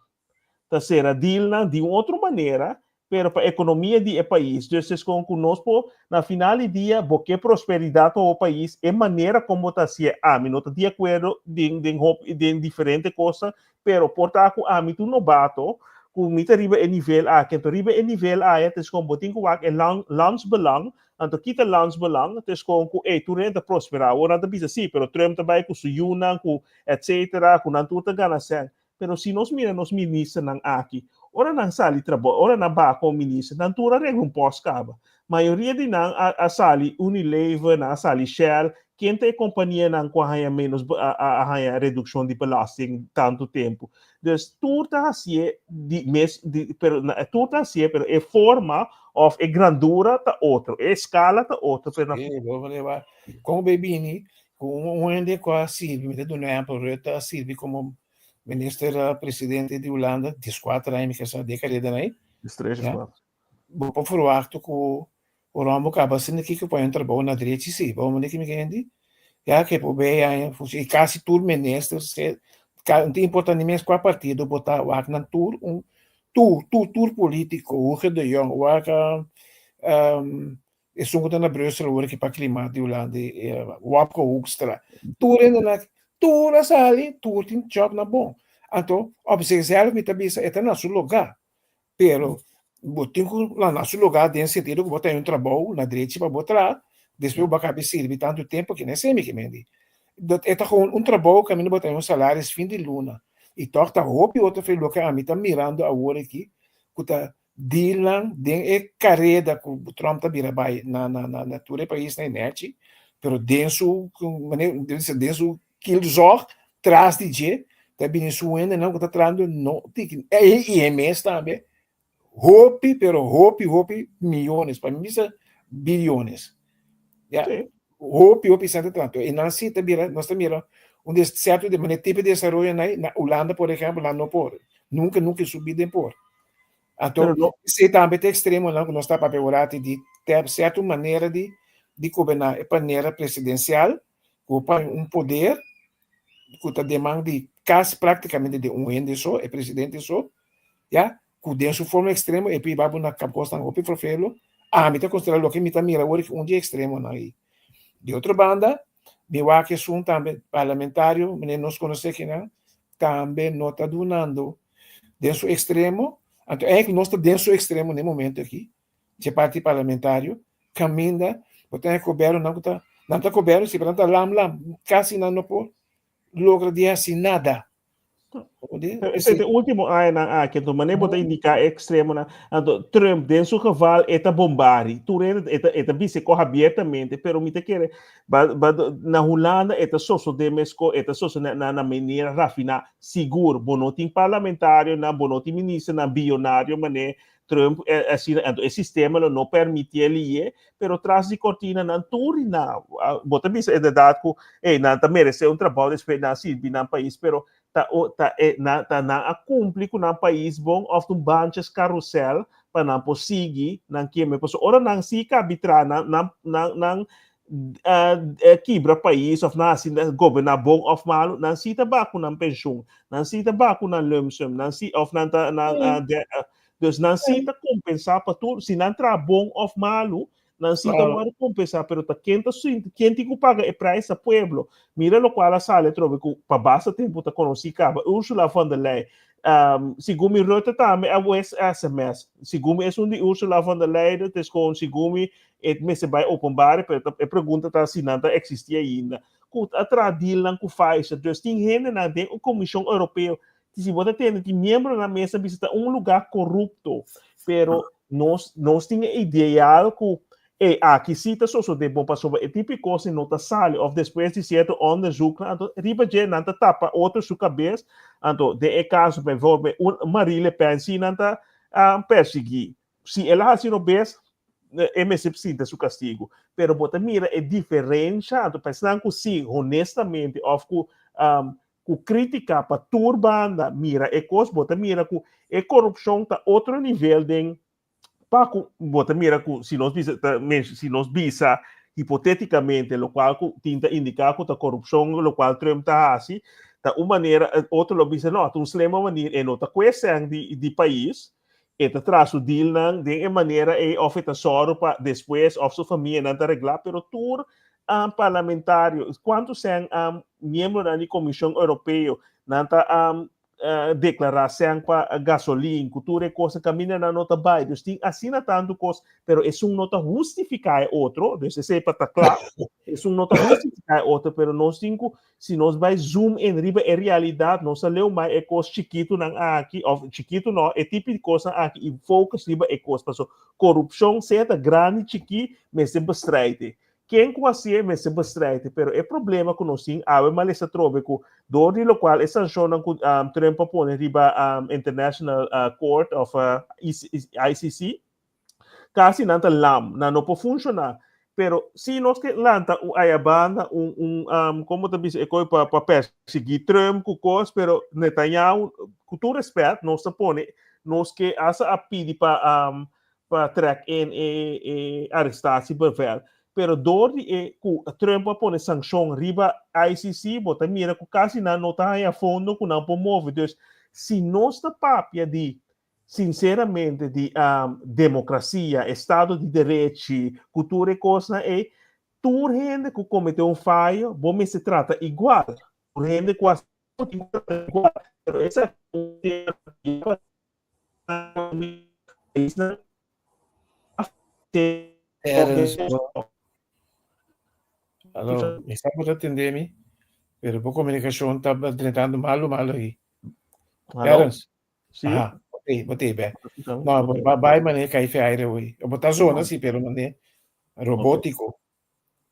[SPEAKER 1] Ta sera dealnan di un otro manera. Pero pa ekonomia di e pais. Dus es kon ku nos por, na final di dia, bo ke prosperidat pa bo pais, e manera kon bo ta hasié, ami no ta di akuerdo den den hopi den diferente kosnan, pero por ta ku ami ta un nobato, ku mi ta riba e nivel aki, anto riba e nivel aya ta es kon bo tin ku wak e lan landsbelang, anto kita landsbelang, ta es kon ku ey tur hende ta prosperá. Awor nan ta bisa si, pero Trump ta bai ku su yunan, ku etcetera, ku nan tur ta gana sèn. Pero si nos mira nos ministernan aki, ora nan sali trabou, ora nan baha como minister, nan tur a regla un post caba. Mayoria di nan a a sali Unilever, nan a sali Shell, ken ta e companianan cu a haña menos a a haña reduccion di belasting tanto tempo? Dus tur ta hacié di mes di pero na tur ta hacié pero e forma of e grandura ta otro, e escala ta otro pero na
[SPEAKER 2] Sí, bo manera con bo bini Ku un hende ku a sirbi, mi ta duna ehèmpel, Rutte a sirbi komo minister presidente di Hulanda dieskuater aña, mi ke sa dékada den ei.
[SPEAKER 1] Diestres,
[SPEAKER 2] Ya.
[SPEAKER 1] dieskuater.
[SPEAKER 2] Bo por ferwachtu ku ora bo kaba asina kiko pone un trabou na drechi si, bo manda ki mi hende, ya ke por bay aña funshon, i kasi tur minister se, no ta importa ni mes kua partido bo ta, wak nan tur un, tur, tur, tur politiko, Hugo de Jonge, wak Esun ku ta na Brussel awor ki pa klimaat di Hulanda e Wopke Hoekstra. Tur hende na tur a sali, tur tin job na bon. Anto op zichzelf mi ta bisa e ta na su lugá. Pero bo tin ku na su lugá den sentido ku bo ta un trabou na drechi pa bo traha, despues bo a kaba sirbi tantu tempu ki na esei mi ke mende. Dat e ta gewoon un trabou kaminda bo ta un salaris fin di luna. I tòg ta hopi otro fe loke ami ta mirando awor aki ku ta Dealnan den e kareda ku Trump ta bira bai na na na na tur e paisnan e nèchi, pero den su den su kielzog tras di dje ta bini su hendenan ku ta trahando no tiki i e mes tambe hopi pero hopi hopi miyones pa mi bisa bilyones ya hopi hopi sèn ta trahando i nan si ta bira nos ta mira un sèrto di manera tipo di desaroyo na Hulanda por ehèmpel nan no por nunka nunka e subi den por. Anto,
[SPEAKER 1] Pero no,
[SPEAKER 2] esei tambe ta extremonan ku nos ta papia orati di ter sierto manera di di goberná, e manera presidensial ku pa un poder ku ta den man di kasi práktikamente di un hende so, e presidente so, ya, ku den su forma ekstremo e por hiba bo na kap kosnan hopi ferfelo. Ami ta konsiderá loke mi ta mira awor un di e ekstremonan ei. Di otro banda, mi wak esun tambe parlamentario, manera nos konosé kinan, tambe no ta dunando den su extremo, anto eigenlijk nos ta den su extremo na e momento aki, dje parti parlamentario, caminda bo ta e gobiernonan cu ta, nan ta gobierno si, pero nan ta lam lam, casi nan no por logra di haci nada.
[SPEAKER 1] Pero ese e último añanan aki, anto manera bo ta indica e extremonan, anto Trump den su geval e ta bombari, tur hende e ta e ta bisa e koh abiertamente, pero mi ta kere ba ba na Hulanda e ta sosode mesco, e ta sosode na na manera rafina, Sigur, bo no tin parlamentarionan, bo no tin ministernan biyonario mané Trump, asina, anto e sistema lo no permitié lié, pero tras di cortina nan tur di nan, bo ta bisa inderdaad cu, ey, nan ta merecé un trabou despues nan sirbi nan pais, pero ta o ta e nan ta nan a cumpli cu nan pais bon of ta un banches carrusel pa nan por sigui nan kieme, pasobra ora nan si cabi traha nan nan nan nan kibra pais of nan hasi goberná bon of malu, nan si ta baha ku nan penshun, nan si ta baha ku nan lump sum, nan si of nan ta nan dus nan si ta kompensá pa tur, si nan traha bon of malu, nan si ta wòrdu kompensá, pero ta ken ta sinti, ken tin ku paga e prijs ta pueblo. Mira lokual a sali atrobe ku pa basta tempu ta konosí kaba, Ursula von der Leyen, Segun mi Rutte tambe a wes sms. Segun mi esun di Ursula von der Leyen, ta eskon segun mi e mester bai openbare, pero e pregunta ta si nan ta existi ainda. Ku a traha dealnan ku Pfizer. Dus tin hendenan den un Komishon Europeo, si bo ta tende tin miembronan mes ta bisa ta un lugá korupto, pero nos nos tin e ideal ku ey aki si ta sosodé bon pasobra e tipo di kos no ta sali òf despues di sierto onderzoeknan anto riba dje nan ta tapa otro su kabes, anto den e kaso bijvoorbeeld un Marie Le Pen si nan ta persiguí. Si el a hasi robes, e mester sinta su kastigu. Pero bo ta mira e diferensha, anto pa esnan ku si honestamente òf ku ku krítika pa tur banda mira e kos, bo ta mira ku e korupshon ta otro nivel den pa ku bo ta mira ku si nos bisa ta si nos bisa hipotétikamente lokual ku tin ta indiká ku ta korupshon lokual Trump ta hasi, ta un manera otro lo bisa no, ta un slema manera e no ta kue sèn di di pais. E ta traha su dealnan den e manera ei òf e ta sòru pa despues òf su famianan ta reglá, pero tur parlamentario, kuantu sèn miembronan di Komishon Europeo nan ta deklará sèn pa gasolin ku tur e kosnan kaminda nan no ta bai. Dus tin asina tantu kos, pero esun no ta hustifiká e otro, dus esei pa ta kla, esun no ta hustifiká e otro, pero nos tin ku Si nos bai zoom in riba e realidat, nos ta leu mai e kos chikitunan aki, òf chikitu no, e tipo di kosnan aki i focus riba e kos. Paso korupshon, sea ta grandi, chikí, mester bestrijd e. Ken ku hasié mester bestrijd e. Pero e problema ku nos tin awe malesa trobe ku dor di lokual e sanshonnan ku Trump a pone riba International Court of ICC, Kasi nan ta lam, nan no por funshoná. Pero si nos ke lanta un ayabanda, un, un um, komo ta bisa e koi pa, pa persiguí Trump ku kos, pero Netanyahu, ku tur respet, nos ta pone, nos ke hasta a pidi pa, um, pa trek in e, e arrestatiebevel. Pero dor di e ku Trump a pone sankshon riba ICC, bo ta mira ku kasi nan no ta haña fondo ku nan por move. Dus, si nos ta papia di sinceramente di democracia, estado di derechi, cu tur e cosnan ey, tur hende cu comete un fayo bo mester trata igual. Tur hende cu haci bo tin cu trata igual. Pero esaki ta un tema cu ya pa paisnan
[SPEAKER 2] Terence, bo. Aló, mi sa bo ta tende mi, pero bo comunicacion ta drentando malo malo ahi. Terence.
[SPEAKER 1] Sí.
[SPEAKER 2] Aha, botei, botei be. No,
[SPEAKER 1] Ok.
[SPEAKER 2] ba bai mané kai fe aire hoy. Bo ta zona sí, pero mané robótico.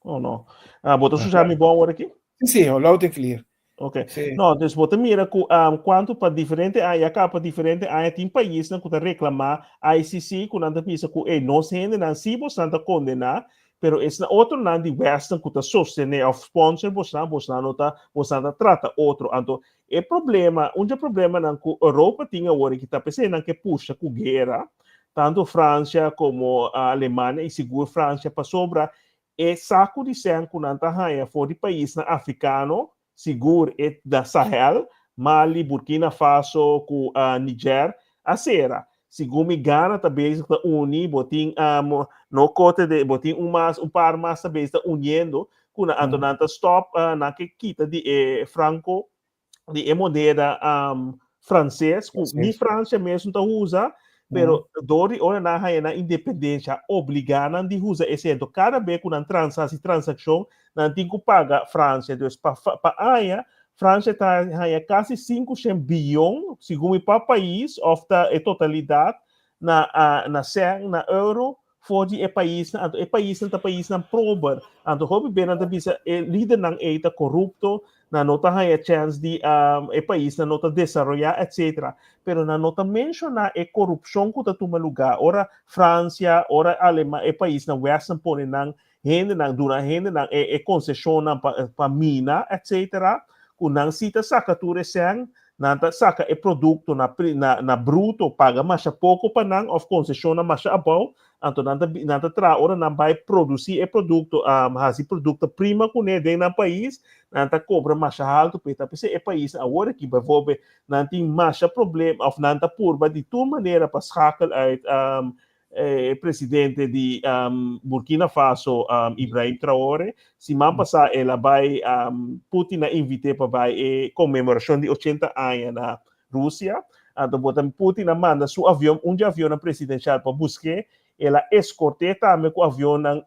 [SPEAKER 1] Oh no. Ah, bo ta escucha mi bon awor aki?
[SPEAKER 2] Sí, sí, loud and clear.
[SPEAKER 1] Ok.
[SPEAKER 2] Sí.
[SPEAKER 1] No, dus bo ta mira ku um, kuantu pa diferente aña, ya ka pa diferente aña tin paisnan ku ta reklamá ICC ku nan ta bisa ku ey nos hendenan sí bosnan ta kondená, pero esnan otronan di Western ku ta sostené òf sponsor bosnan, bosnan no ta, bosnan ta trata otro. Anto E problema, un dje problemanan ku Europa tin awor i ki ta p'esei nan ke pusha ku guera, tantu Francia komo Alemania i sigur Francia pasobra e saku di sèn ku nan ta haña for di paisnan afrikano, sigur e na Sahel, Mali, Burkina Faso ku Niger, a sera. Segun mi Ghana ta bezig ta uni, bo tin no kote de, bo tin un mas, un par mas ta bezig ta uniendo, ku nan anto nan ta stop, nan ke kita di e franco, di e moneda frances, ku ni Francia mes no ta usa, pero dor di ora nan haña nan independencia, obliga nan di usa esei. Anto kada be ku nan transa, hasi transakshon, nan tin ku paga Francia. Dus pa pa aña Francia ta haña kasi 500 biyon, segun mi pa pais of ta e totalidat na na sèn, na euro, for di e paisnan. Anto e paisnan ta paisnan pober. Anto hopi be nan ta bisa e lidernan ei ta korupto, nan no ta haña chèns di e paisnan no ta desaroyá etsetera. Pero nan no ta menshoná e korupshon ku ta tuma lugá ora Francia, ora Alema, e paisnan western pone nan hendenan, duna hendenan e e konseshonnan pa pa mina etsetera, ku nan si ta saka tur e sèn, nan ta saka e produkto na pri na na bruto paga masha poko pa nan òf konseshonnan masha abou, anto nan ta nan ta traha ora nan bai produsí e produkto hasi produkto prima kuné den nan pais, nan ta kobra masha haltu p'e. Ta p'esei e paisnan awor aki baivoorbeeld nan tin masha problema òf nan ta purba di tur manera pa schakel uit e presidente di Burkina Faso, Ibrahim Traore. Siman pasá el a bai, Putin a invit'é pa bai e konmemorashon di 80 aña na Rusia. Anto bo ta Putin a manda su avion, un dje avionnan presidenshal pa busk'é. El a eskort'é tambe ku avionnan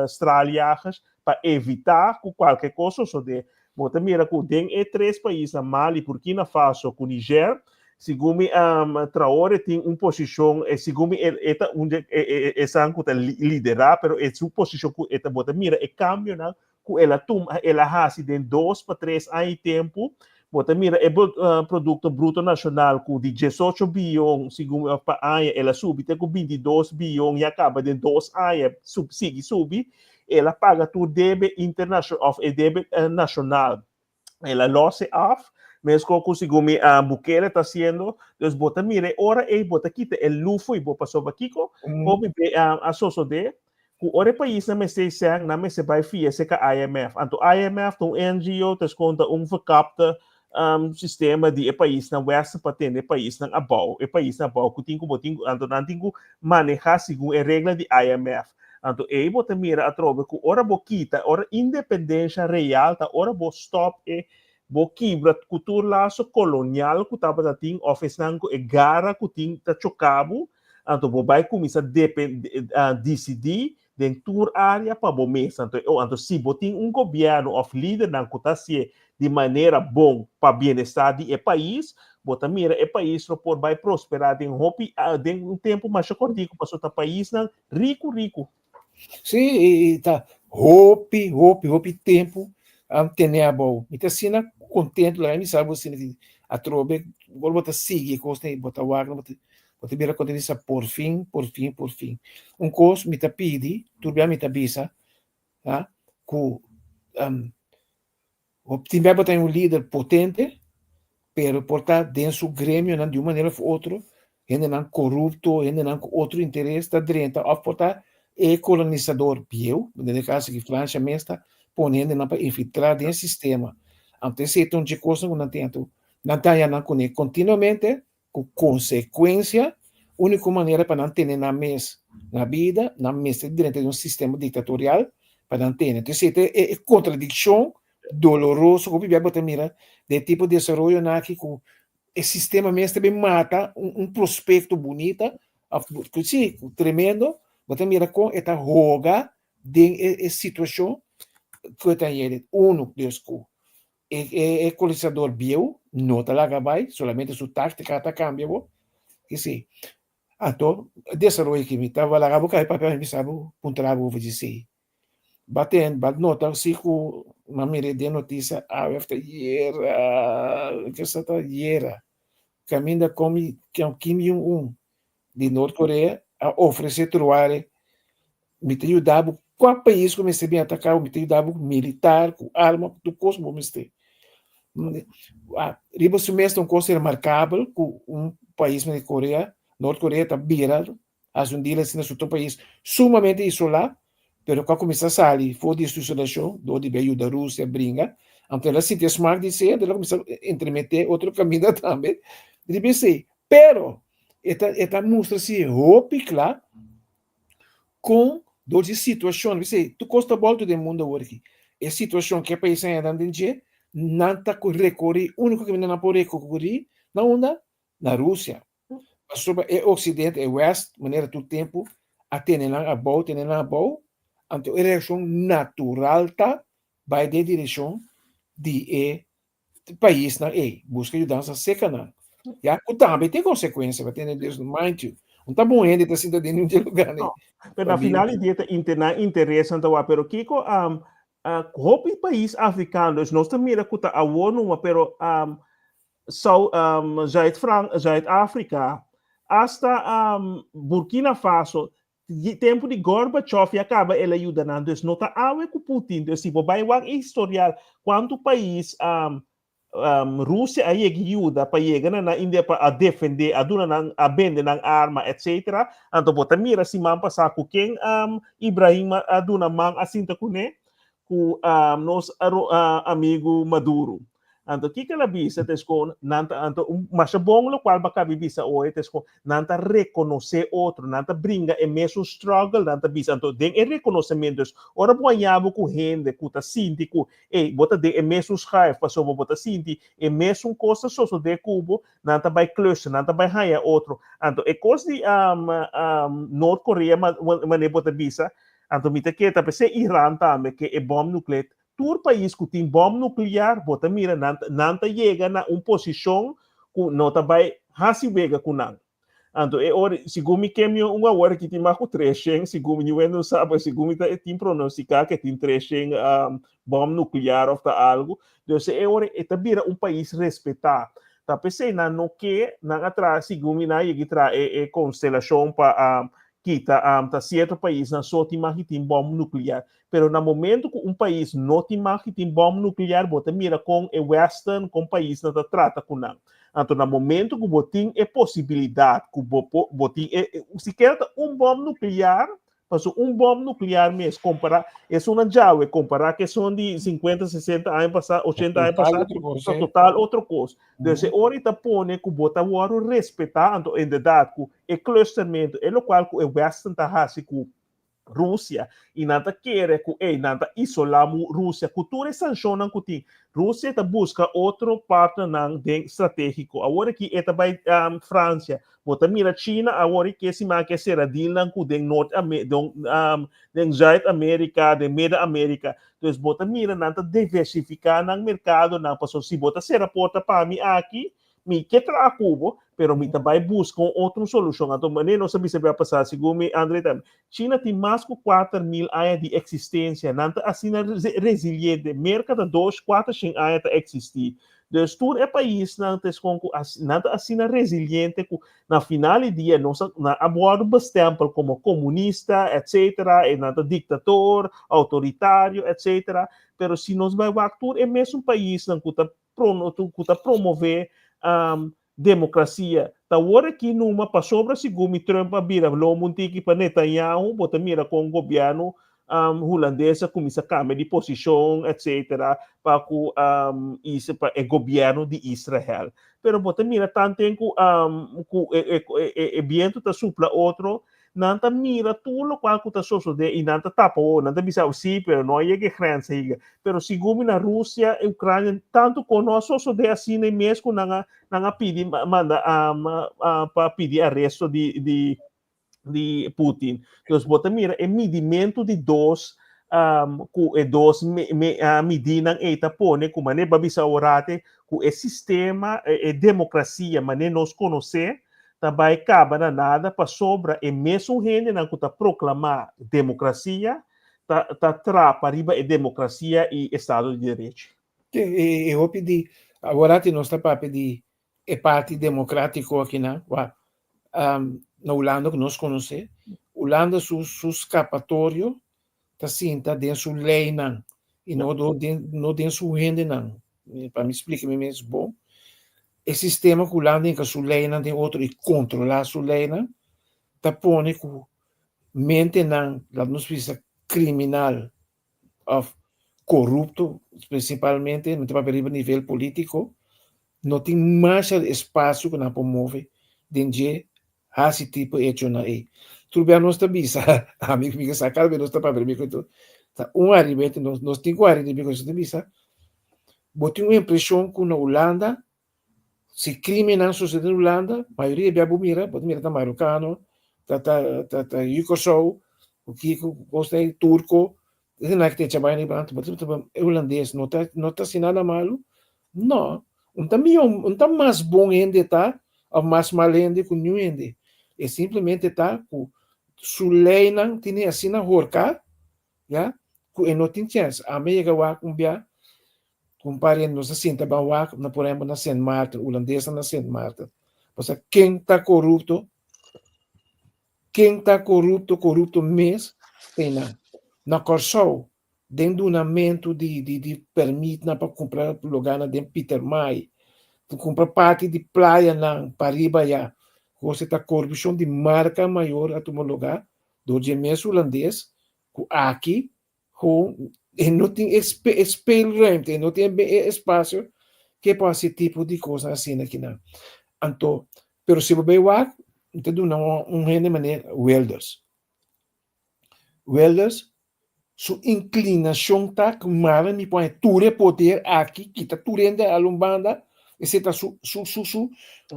[SPEAKER 1] straaljagers pa evitá ku kualke kos sosodé. Bo ta mira ku den e tres paisnan, Mali, Burkina Faso ku Niger, segun mi Traore tin un posishon, segun mi e ta un di esnan ku ta liderá, pero e su posishon ku e ta, bo ta mira e kambionan ku el a tuma, el a hasi den dos pa tres aña i tempu, bo ta mira e produkto bruto nashonal ku di diesocho biyon segun mi pa aña el a subi te ku 22 biyon ya kaba den dos aña sigui subi. El a paga tur debe internashon of e debe nashonal. El a los e af, meskos ku segun mi Bukele ta hasiendo. Dus bo ta mira e ora ei bo ta kita e lufo i bo pasobra kiko hopi be a sosodé ku ora e paisnan mester sèn nan mester bai fia serka IMF. Anto IMF ta un NGO, ta eskonta un verkapte. sistema di e paisnan western pa tene e paisnan abou, e paisnan abou ku tin ku bo tin anto nan tin ku manehá segun e regla di IMF. Anto ei bo ta mira atrobe ku ora bo kita, ora independensha real ta ora bo stòp e bo kibra ku tur laso kolonial ku tabata tin òf esnan ku e gara ku tin ta choka bo, anto bo bai kuminsá disidí den tur área pa bo mes. Anto e anto si bo tin un gobièrnu òf lidernan ku ta hasié di manera bon pa bienestar di e pais, bo ta mira e pais lo por bai prosperá den hopi den un tempu masha kòrtiku pasobra ta paisnan riku riku.
[SPEAKER 2] Sí, i ta hopi, hopi, hopi tempu a tene abou. Mi ta asina kontentu, laga mi sa bo asina di atrobe ora bo ta sigui e kosnan ei, bo ta wak, bo ta Bo ta bira konta bisa por fin, por fin, por fin. Un kos mi ta pidi, tur bia mi ta bisa, ha, ku um, tin bia bo ta un lider potente, pero por ta den su gremionan di un manera of otro, hendenan korupto, hendenan ku otro interes ta drenta, of por ta e kolonisador bieu, den e kaso aki Francia mes ta pone hendenan pa infiltra den e sistema. Anto esei ta un dje kosnan ku nan tin, anto nan ta haña nan kuné kontinuamente Ku konsekuensia, úniko manera pa nan tene nan mes na bida, nan mester drenta den un sistema diktatorial pa nan tene. Entonces esei ta e kontradikshon doloroso ku hopi bia bo ta mira den e tipo di desaroyonan aki ku e sistema mes ta bin mata un prospekto bunita òf si tremendo, bo ta mira kon e ta hoga den e situashon ku e ta yere. Uno, dus ku E kolonisador bieu no ta laga bai, solamente su táktika ta kambia bo. I si. Anto, desaroyo ki mi ta laga bo kai papia mi bisa bo, puntra bo over di esei. Ba ten, ba nota si ku m'a mira den notisia awe of ta yera, ke sa ta yera, kaminda komi Kim Jong Un di Nort Korea a ofresé Truare Mi ta yuda bo kua pais ku mester bin ataka bo, mi ta yuda bo ku militar, ku arma, ku tur kos ku bo mester. Riba su mes ta un kos remarkabel ku un pais manera Korea, Nort Korea ta bira hasi un deal asina su ta un pais sumamente isolá, pero ku a kuminsá sali for di su isolashon dor di bin yuda Rusia bringa, anto el a sinti e smak di esei, anto el a kuminsá entremeté otro kaminda tambe riba esei. Pero e ta e ta mustra si hopi kla Kon dor di situashon, p'esei tur kos ta bòltu den mundu awor aki, e situashon ku e paisnan a yega den dje, nan ta rekorí, úniko kaminda nan por rekorí na unda? Na Rusia. Pasobra e oksidente, e wèst, manera tur tempu a tene nan abou, tene nan abou, anto e reakshon natural ta bai den direkshon di e paisnan ei, buska yudansa seka nan. Ya ku tambe tin konsekuensia, pa tene Dios mind you. Un ta bon hende ta sinta den un lugar
[SPEAKER 1] ni. Pero na final di dia ta inter nan interesnan ta wak, pero kiko um, uh, hopi pais afrikano, dus nos ta mira ku ta awor numa, pero um, South, um, Zuid-Fran, Zuid-Afrika, hasta um, Burkina Faso, Tempu di Gorbachev ya kaba el a yuda nan, dus no ta awe ku Putin. Dus si bo bai wak e historial kuantu pais um, um, Rusia a yega yuda pa yega na nan India pa a defende, a duna nan, a bende nan arma, etc. Anto bo ta mira siman pasá ku ken um, Ibrahim a, a duna man a sinta kuné, ku um, nos uh, amigu Maduro. Anto kiko el a bisa ta eskon nan ta anto un masha bon lokual bo a kabi bisa oe ta eskon nan ta rekonosé otro, nan ta bringa e mesun struggle, nan ta bisa anto den e rekonosementu es ora bo haña bo ku hende ku ta sinti ku ey bo ta den e mesun schuif pasobra bo ta sinti e mesun kos ta sosodé ku bo, nan ta bai cluster, nan ta bai haña otro. Anto e kos di Noord Korea manera bo ta bisa anto mi ta kere ta p'esei Iran tambe ke e bòm nuklear Tur pais ku tin bòm nuklear bo ta mira nan nan ta yega na un posishon ku no ta bai hasi wega ku nan. Anto e ora segun mi ken mi un awor aki tin mas ku 300 segun mi niun no sa pero segun mi ta e tin pronostiká ke tin 300 bòm nuklear òf ta algu. Dus e ora e ta bira un pais respetá. Ta p'esei nan no ke nan a traha segun mi nan a yega traha e e konstelashon pa kita ta sierto paisnan so tin mas ki tin bòm nuklear. Pero na momento ku un pais no tin mag di tin bòm nuklear, bo ta mira kon e western, kon paisnan ta trata ku nan. Anto na momento ku bo tin e posibilidat ku bo por, bo tin e, sikiera ta un bòm nuklear, Paso un bom nuclear mes compara esunnan djawe compara cu esun di 50, 60 aña pasa, 80 aña pasa, ta total otro cos. Dus e ora ta pone cu bo ta wordo respeta, anto inderdaad cu e clustermento, e locual cu e Westen ta haci cu Rusia y nan ta kere cu ey nan ta isola Rusia cu tur e sancionnan cu tin. Rusia ta busca otro partnernan den strategico. Awor aki e ta bay Francia. Bo ta mira China awor y ke siman ke cera dealnan cu den Noord den Zuid America, den Midden America. Dus bo ta mira nan ta diversifica nan mercadonan pasobra si bo ta cera porta pa mi aki, Mi ke traha ku bo, pero mi ta bai buska un otro solushon. Anto manera nos a bisa bia pasá, segun mi Andre tambe, China tin mas ku 4000 aña di eksistensia. Nan ta asina resiliente. Merka ta dos, kuatershen aña ta eksistí. Dus tur e paisnan ta eskon ku nan ta asina resiliente ku na final di dia nos a nan a wòrdu bestèmpel komo komunista, etsetera, e nan ta diktator, outoritario, etsetera. Pero si nos bai wak tur e mesun paisnan ku ta ku ta promové demokrasia. Ta wor aki numa pasobra segun mi Trump a bira lomo un tiki pa Netanyahu, bo ta mira kon gobièrnu hulandes a kuminsá kambia di posishon etsetera pa ku pa e gobièrnu di Israel. Pero bo ta mira tanten ku ku e bientu ta supla otro, Nan ta mira tur lokual ku ta sosodé i nan ta tapa wowo. Nan ta bisa, Sí, pero no a yega e grens ei. Pero segun mi na Rusia i Ukrania, tantu kon no a sosodé asina i mes ku nan a nan a pidi manda pa pidi aresto di di di Putin. Dus bo ta mira e midimentu di dos ku e dos midinan ei ta pone ku manera bo a bisa aworate ku e sistema, e demokrasia manera nos konosé ta bai kaba na nada pasobra e mesun hendenan ku ta proklamá demokrasia ta ta trapa riba e demokrasia i estado di derechi.
[SPEAKER 2] E e hopi di aworati nos ta papia di e parti demokratiko akinan wak na Hulanda ku nos konosé Hulanda su su skapatorio ta sinta den su leinan i no den no den su hendenan pa mi splika mi mes bon E sistema ku Hulanda hinka su leinan den otro i kontrolá su leinan ta pone ku mentenan, laat nos bisa kriminal òf korupto prinsipalmente, mi ta papia riba nivel polítiko, no tin masha espasio ku nan por move den dje hasi tipo echonan ei. Tur bia nos ta bisa, ami mi ke sa kada bes nos ta papia riba e ta un aribete nos nos tin ku hari riba e nos ta bisa Bo tin un impresion cu na Hulanda, si crimennan sucede na Hulanda, mayoria bia bo mira, bo ta mira ta Marocano, ta ta ta ta yu Corsou, cu kico, cu cos ei, Turco, esnan ki ta echa bai riba nan, bo ta ta e Hulandes no ta no ta haci nada malo? No, un ta miho, un ta mas bon hende ta of mas mal hende cu niun hende, e simplemente ta cu su leynan tene asina horca Ya, ku e no tin chèns. Ami a yega wak un bia ku un pariente, nos a sinta ban wak na por ehempel na Sint Maarten, hulandesnan na Sint Maarten. Pasobra ken ta korupto, ken ta korupto, korupto mes ta einan. Na Kòrsou, den dunamentu di di di pèrmitnan pa kumpra lugánan den Pietermaai, pa kumpra parti di playanan pariba aya, kos ta korupshon di marka mayor a tuma lugá Dor dje mes hulandes ku aki ku e no tin e speelruimte, e no tin e espasio ke por hasi tipo di kosnan asina kinan. Anto, pero si bo bai wak, mi ta duna un hende manera Wilders. Wilders su inklinashon ta ku mara mi pone tur e poder aki, kita tur hende al un banda, esei ta su su su su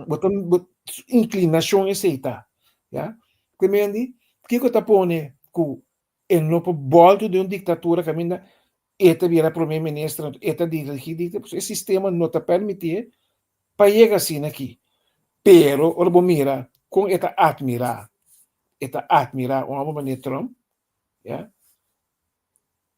[SPEAKER 2] bo ta bo su inklinashon esei ta, ya. Kemendi, kiko ta pone ku e no por bòltu den un diktatura kaminda e ta bira prome minister, e ta dirigí dikta, pasobra e sistema no ta permitié pa yega asina aki. Pero ora bo mira kon e ta atmirá, e ta atmirá un hòmber manera Trump, ya.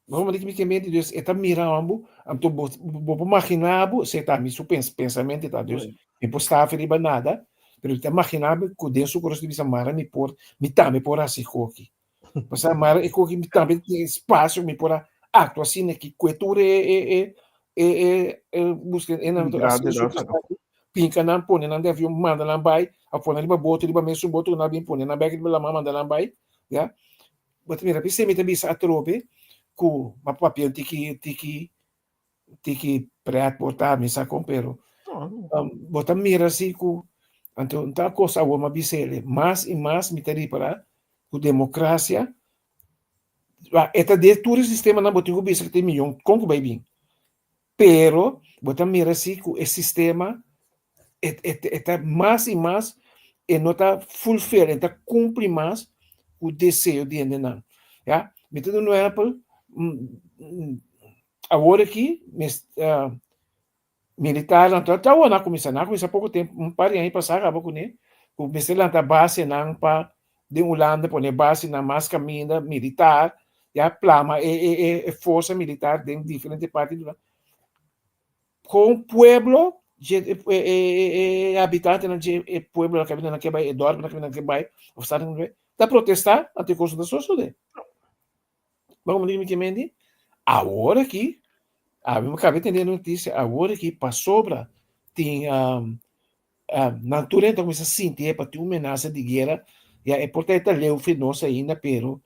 [SPEAKER 2] Bo manda ki mi ke mente dus e ta mira ambu, anto bo bo por magina bo, esei ta mi su pensamentu ta dus mi por stafi riba nada, pero mi ta magina bo ku den su kurason ta bisa mara mi por mi tambe por hasi koki. Pasobra mara e koki mi tambe tin espasio mi por a aktua asina ki kue tur e e e e e e buska e nan pinka nan pone nan den avion manda nan bai a pone riba boto riba mesun boto ku nan a bin pone nan bek riba laman manda nan bai ya. Bo ta mira p'esei mi ta bisa atrobe ku bo a papia un tiki tiki tiki pret por ta mi sa kon pero bo ta mira si ku anto un tal kos awor mi a bisa el mas i mas mi ta ripará ku demokrasia e ta den tur e sistemanan bo tin ku bisa ku ta e miyon kon ku bai bin pero bo ta mira si ku e sistema e ta mas i mas e no ta fulfill, e ta kumpli mas ku deseo di hendenan. Ya, mi ta duna un ehèmpel, awor aki mes militarnan ta ta awor nan a kuminsá, nan a kuminsá poko tempu, un par di aña pasá kaba kuné, ku mester lanta basenan pa den Hulanda pone basenan mas kaminda militar, ya plama e e e forsa militar den diferente parti di Hulanda. Kon pueblo dje e habitantenan dje e pueblo nan kaminda nan ke bai, e dorp nan kaminda nan ke bai, of stad nan ke bai, ta protestá anto e kos no ta sosodé. Bo komprendé mi ke menti? Awor aki, ami kaba di tende e notisia, awor aki pasobra tin nan tur hende ta kuminsá sinti e pa tin un menasa di guera, ya e por ta e ta leu fi nos ainda pero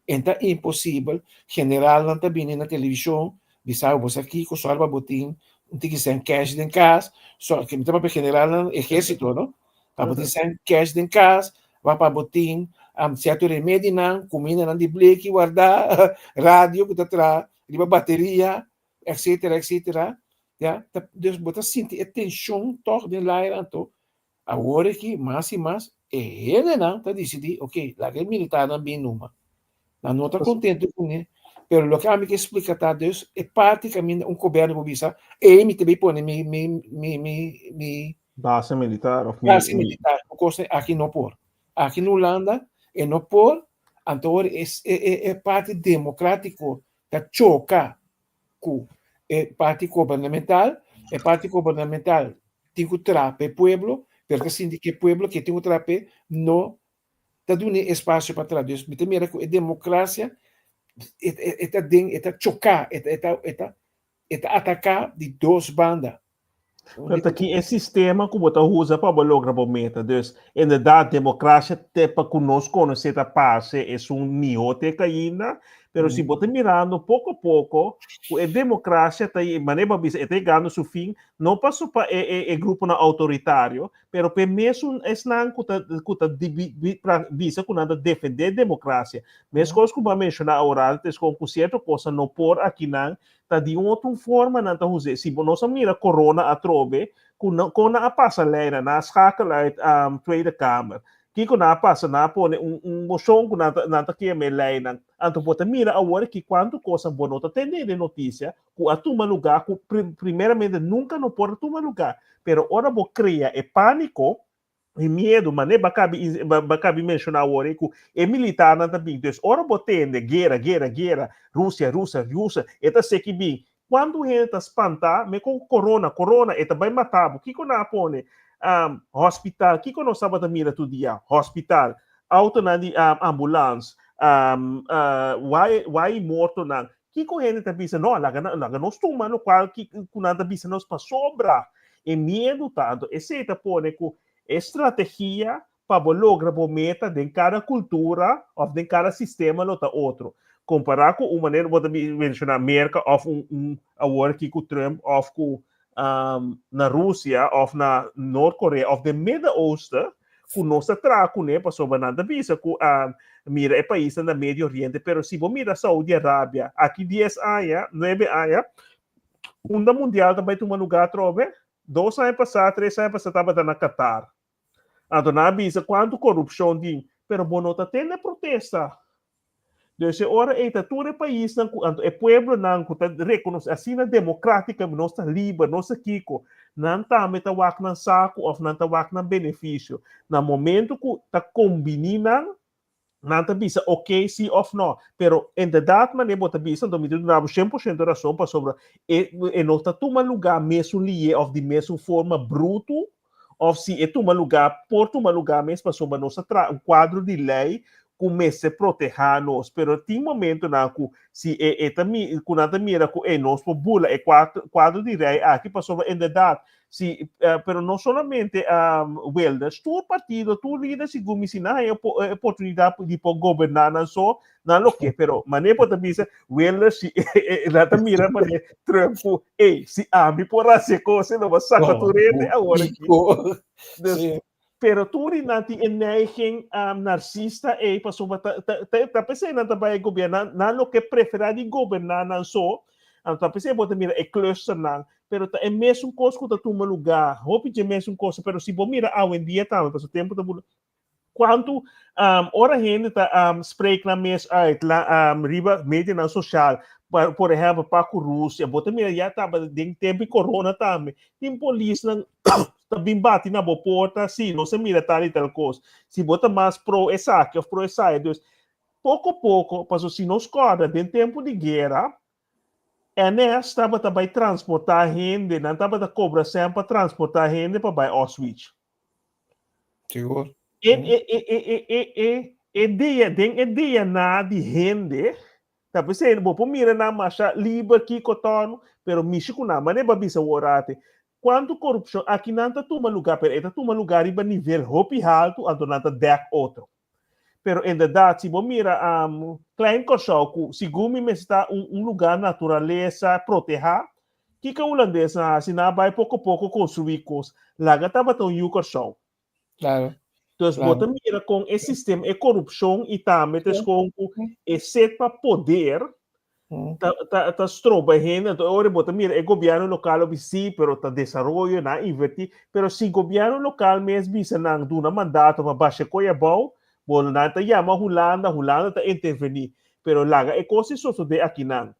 [SPEAKER 2] e ta imposibel, generalnan ta bini na televishon bisa bo sa kiko sòru pa bo tin un tiki sèn kèsh den kas, sòru mi ta papia generalnan ehérsito no, pa bo tin sèn kèsh den kas, pa bo tin sierto remedinan, kumindanan di bleki wardá, radio ku ta traha riba bateria, etcetera etcetera ya ta dus bo ta sinti e tension tog den laira anto awor aki mas y mas e hendenan ta dicidi ok laga e militarnan bin numa nan no ta contento cune pero loke ami ke splica ta dus e parti caminda un gobierno por bisa ey mi ta bay pone mi mi mi mi mi
[SPEAKER 1] Base militar of mi
[SPEAKER 2] base militar un cos aki no por aki na Hulanda e no por anto awor e e e parti democratico ta choka ku e parti gubernamental, e parti gubernamental tin ku traha pa e pueblo, pero ta sinti ku e pueblo ke tin ku traha p'e no ta duna e espasio pa traha. Dus mi ta mira ku e demokrasia e ta den e ta choká, e ta e ta e ta ataká di dos banda.
[SPEAKER 1] Pero ta ki e sistema ku bo ta usa pa bo logra bo meta. Dus, inderdaad, demokrasia te pa ku nos konosé ta parse esun mihó te kainda, pero si bo ta mirando poko poko ku e demokrasia ta manera bo a bisa e ta yegando su fin, no paso pa e e e gruponan outoritario, pero pa e mesun esnan ku ta ku ta bisa ku nan ta defendé demokrasia. Meskos ku bo a menshoná awor antes kon ku sierto kosnan no por akinan Ta di un otro forma nan ta huz'é. Si bo nos a mira corona atrobe, ku no, kon nan a pasa leinan? Nan a schakel uit um, Tweede Kamer. Kiko nan a pasa? Nan a pone un, un moshon ku nan ta, nan ta kema e leinan. Anto bo ta mira awor aki kuantu kosa bo no ta tende den notisia ku a tuma lugá ku pri, primeramente nunka no por a tuma lugá. Pero ora bo krea e pániko, e miedu, mane ba kabi ba kabi menshoná awor ei ku e militarnan ta bin. Dus ora bo tende guera, guera, guera, Rusia, Rusia, Rusia, e ta seki bin. Kuantu hende ta spantá me ku corona, corona, e ta bai mata bo. Kiko nan a pone? Um, hospital, kiko nos tabata mira tur dia? Hospital, autonan di um, ambulans, um, uh, wai, wai mortonan. Kiko hende ta bisa? No, laga, laga nos tuma lokual ki, ku nan ta bisa nos pasobra e miedu ta. Anto esei ta pone ku e strategia pa bo logra bo meta den kada kultura òf den kada sistema lo ta otro. Kompará ku un manera bo ta menshoná Merka òf un, un awor aki ku Trump òf ku um, na Rusia òf na Noord Korea òf den Midden-Oosten ku nos ta traha kuné pasobra nan ta bisa ku um, mira e paisnan na Medio Oriente, pero si bo mira Saudi Arabia aki 10 aña, 9 aña, unda mundial ta bai tuma lugá atrobe? Dos aña pasá, tres aña pasá tabata na Qatar. Anto nan a bisa kuantu korupshon tin, pero bo no ta tende protesta. Dus e ora ei ta tur e paisnan ku anto e pueblonan ku ta rekonosé asina demokrátikamente nos ta liber, nos ta kiko, nan tambe ta wak nan saku òf nan ta wak nan benefisio. Na momento ku ta kombiní nan, nan ta bisa oké sí òf nò. Pero inderdat manera bo ta bisa, anto mi ta duna bo 100% rason pasobra e e no ta tuma lugá mesun lié òf di mesun forma brutu òf si e tuma lugá por tuma lugá mes pasobra nos ta traha un kuadro di lei. ku mester protehá nos, pero tin momentonan ku si e e ta mi ku nan ta mira ku e nos por bula e kuadro di rei aki pasobra inderdat si pero no solamente Wilders, tur partido, tur lider segun mi si nan haña e oportunidat di por goberná nan so, nan lo ke, pero manera bo ta bisa Wilders si nan ta mira manera Trump ku ey si ami por hasi e kos lo bo saka tur hende awor aki. Dus Pero tur di nan tin e neiging narcista ei pasobra ta ta ta ta p'esei nan ta bai goberná nan lo ke preferá di goberná nan so anto ta p'esei bo ta mira e clusternan pero ta e mesun kos ku ta tuma lugá hopi dje mesun kos pero si bo mira awendia tambe pasobra tempu ta bula kuantu ora hende ta spreek nan mes uit la riba medianan sosial por ehèmpel pa ku Rusia bo ta mira ya tabata den tempu di corona tambe tin polisnan ta bin bati na bo porta, si, nos a mira tal y tal cos. Si bo ta mas pro esaki of pro esaya. Dus, poco poco, paso si nos corda den tempo di guera, NS tabata bai transporta hende, nan tabata cobra cen pa transporta hende pa bai Auschwitz.
[SPEAKER 2] Sigur.
[SPEAKER 1] E, e, e, e, e, e, e, e dia, den e DNA di hende, Ta p'esei bo por mira nan masha liber kiko tònu, pero mishi ku nan. Manera bo a bisa wor ate, kuantu korupshon aki nan ta tuma lugá, pero e ta tuma lugá riba nivel hopi haltu, anto nan ta dèk otro. Pero inderdat, si bo mira Klein Kòrsou ku segun mi mester ta un un lugá naturalesa protehá, kiko hulandesnan a hasi? Nan a bai poko poko konstruí kos. Laga tabata un yu Kòrsou.
[SPEAKER 2] Claro.
[SPEAKER 1] Dus bo ta mira kon e sistema, e korupshon i tambe ta eskon ku e set pa poder ta, ta, ta stroba hende. Anto ora bo ta mira e gobièrnu lokal lo bisa sí, pero ta desaroyo, nan a invertí. Pero si gobièrnu lokal mes bisa nan duna mandato pa basha koe abou, bo nan ta yama Hulanda, Hulanda ta intervení. Pero laga e kos di sosodé akinan.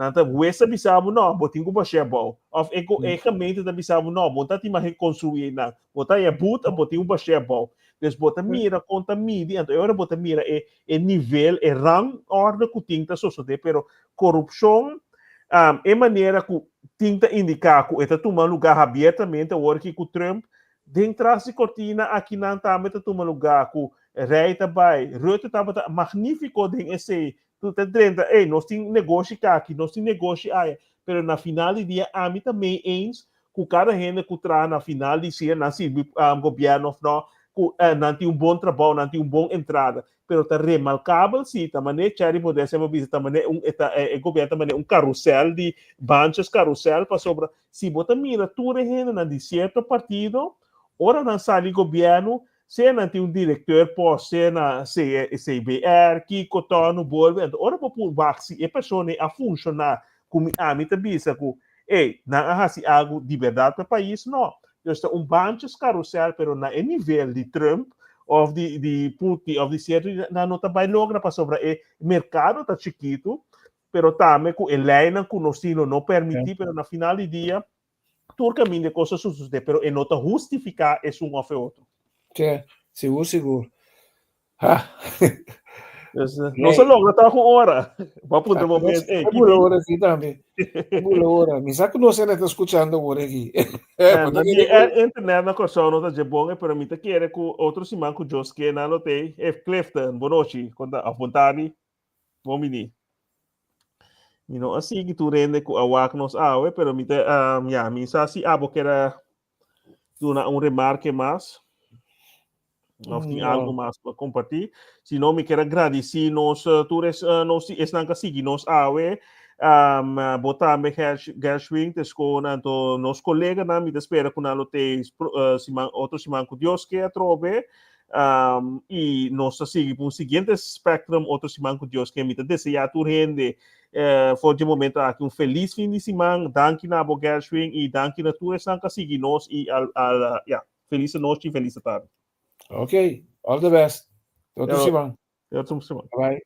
[SPEAKER 1] Nan ta hues ta bisa bo no, bo tin ku bash'é abou. Òf e e gemeente ta bisa bo no, bo no ta tin mag konstruí einan. Bo ta haña but, bo tin ku bash'é abou. Dus bo ta mira kon ta midi, anto e ora bo ta mira e e nivel, e rang orde ku tin ta sosodé. Pero korupshon, e manera ku tin ta indiká ku e ta tuma lugá habiertamente awor aki ku Trump, den tras di kortina akinan tambe ta tuma lugá ku Rei ta bai, Rutte tabata magnífiko den esei, Tu ta drenta, ey, nos tin negoshi kaki, nos tin negoshi aya, pero na final di dia ami ta mee eens ku kada hende ku traha na final di sia nan sirbi gobierno of no, ku nan tin un bon trabou, nan tin un bon entrada. Pero ta remarkabel si, ta manera Cherry Baudet semper bisa, ta manera un, e ta, e gobierno ta manera un karusel di banches karusel, pasobra si bo ta mira tur e hendenan di sierto partido, ora nan sali gobierno, Sea nan tin un directeur post, sea na CBR, kiko, tònu, bolbe. Anto ora bo por wak si e persona ei a funshoná ku mi ami ta bisa ku ey, nan a hasi algu di bèrdat pa e pais, no. Dus ta un banches karusèl, pero na e nivel di Trump òf di di Putin òf di sierto nan no ta bai logra pasobra e merkado ta chikitu, pero tambe ku e leinan ku nos tin lo no permití, pero na final di dia Tur caminda e cos a sucede, pero e no ta hustifica esun of e otro.
[SPEAKER 2] Che, sigur, sigur. Ha.
[SPEAKER 1] Dus, no se logra ta un ora. Bo puntra bo mes, eh,
[SPEAKER 2] ki bula ora aquí tambe. Bula ora. Mi sa ku nos ta escuchando ora aquí.
[SPEAKER 1] Eh, internet na Kòrsou no ta dje bon, pero mi ta kere ku otro siman ku Dios ke nan lo tei. Eh, Clifton, bonochi, konta, of bon tardi. Bon bini. Mi no a sigui tur hende ku a wak nos awe, pero mi ta, um, ya, mi sa si abo kera duna un remarke mas. Of tin no. algo mas pa compartir. Si no, mi quiero agradecer nos uh, tur es, uh, nos esnan que sigui nos awe. Um, uh, bo tambe Gershwin te skon anto nos colega nan mi te espera ku nan lo te uh, siman, otro siman ku Dios ke atrobe. Um, y nos ta sigui pa un siguiente spectrum otro siman ku Dios ke. Mi ta deseá tur hende eh, for di momento aki un feliz fin di siman. Danki na bo Gershwin y danki na tur esnan ka sigui nos y al, al, ja, feliz nochi y feliz tarde.
[SPEAKER 2] Ok, all the best. Tot
[SPEAKER 1] Ja,
[SPEAKER 2] siman.
[SPEAKER 1] Tot siman.
[SPEAKER 2] Bye.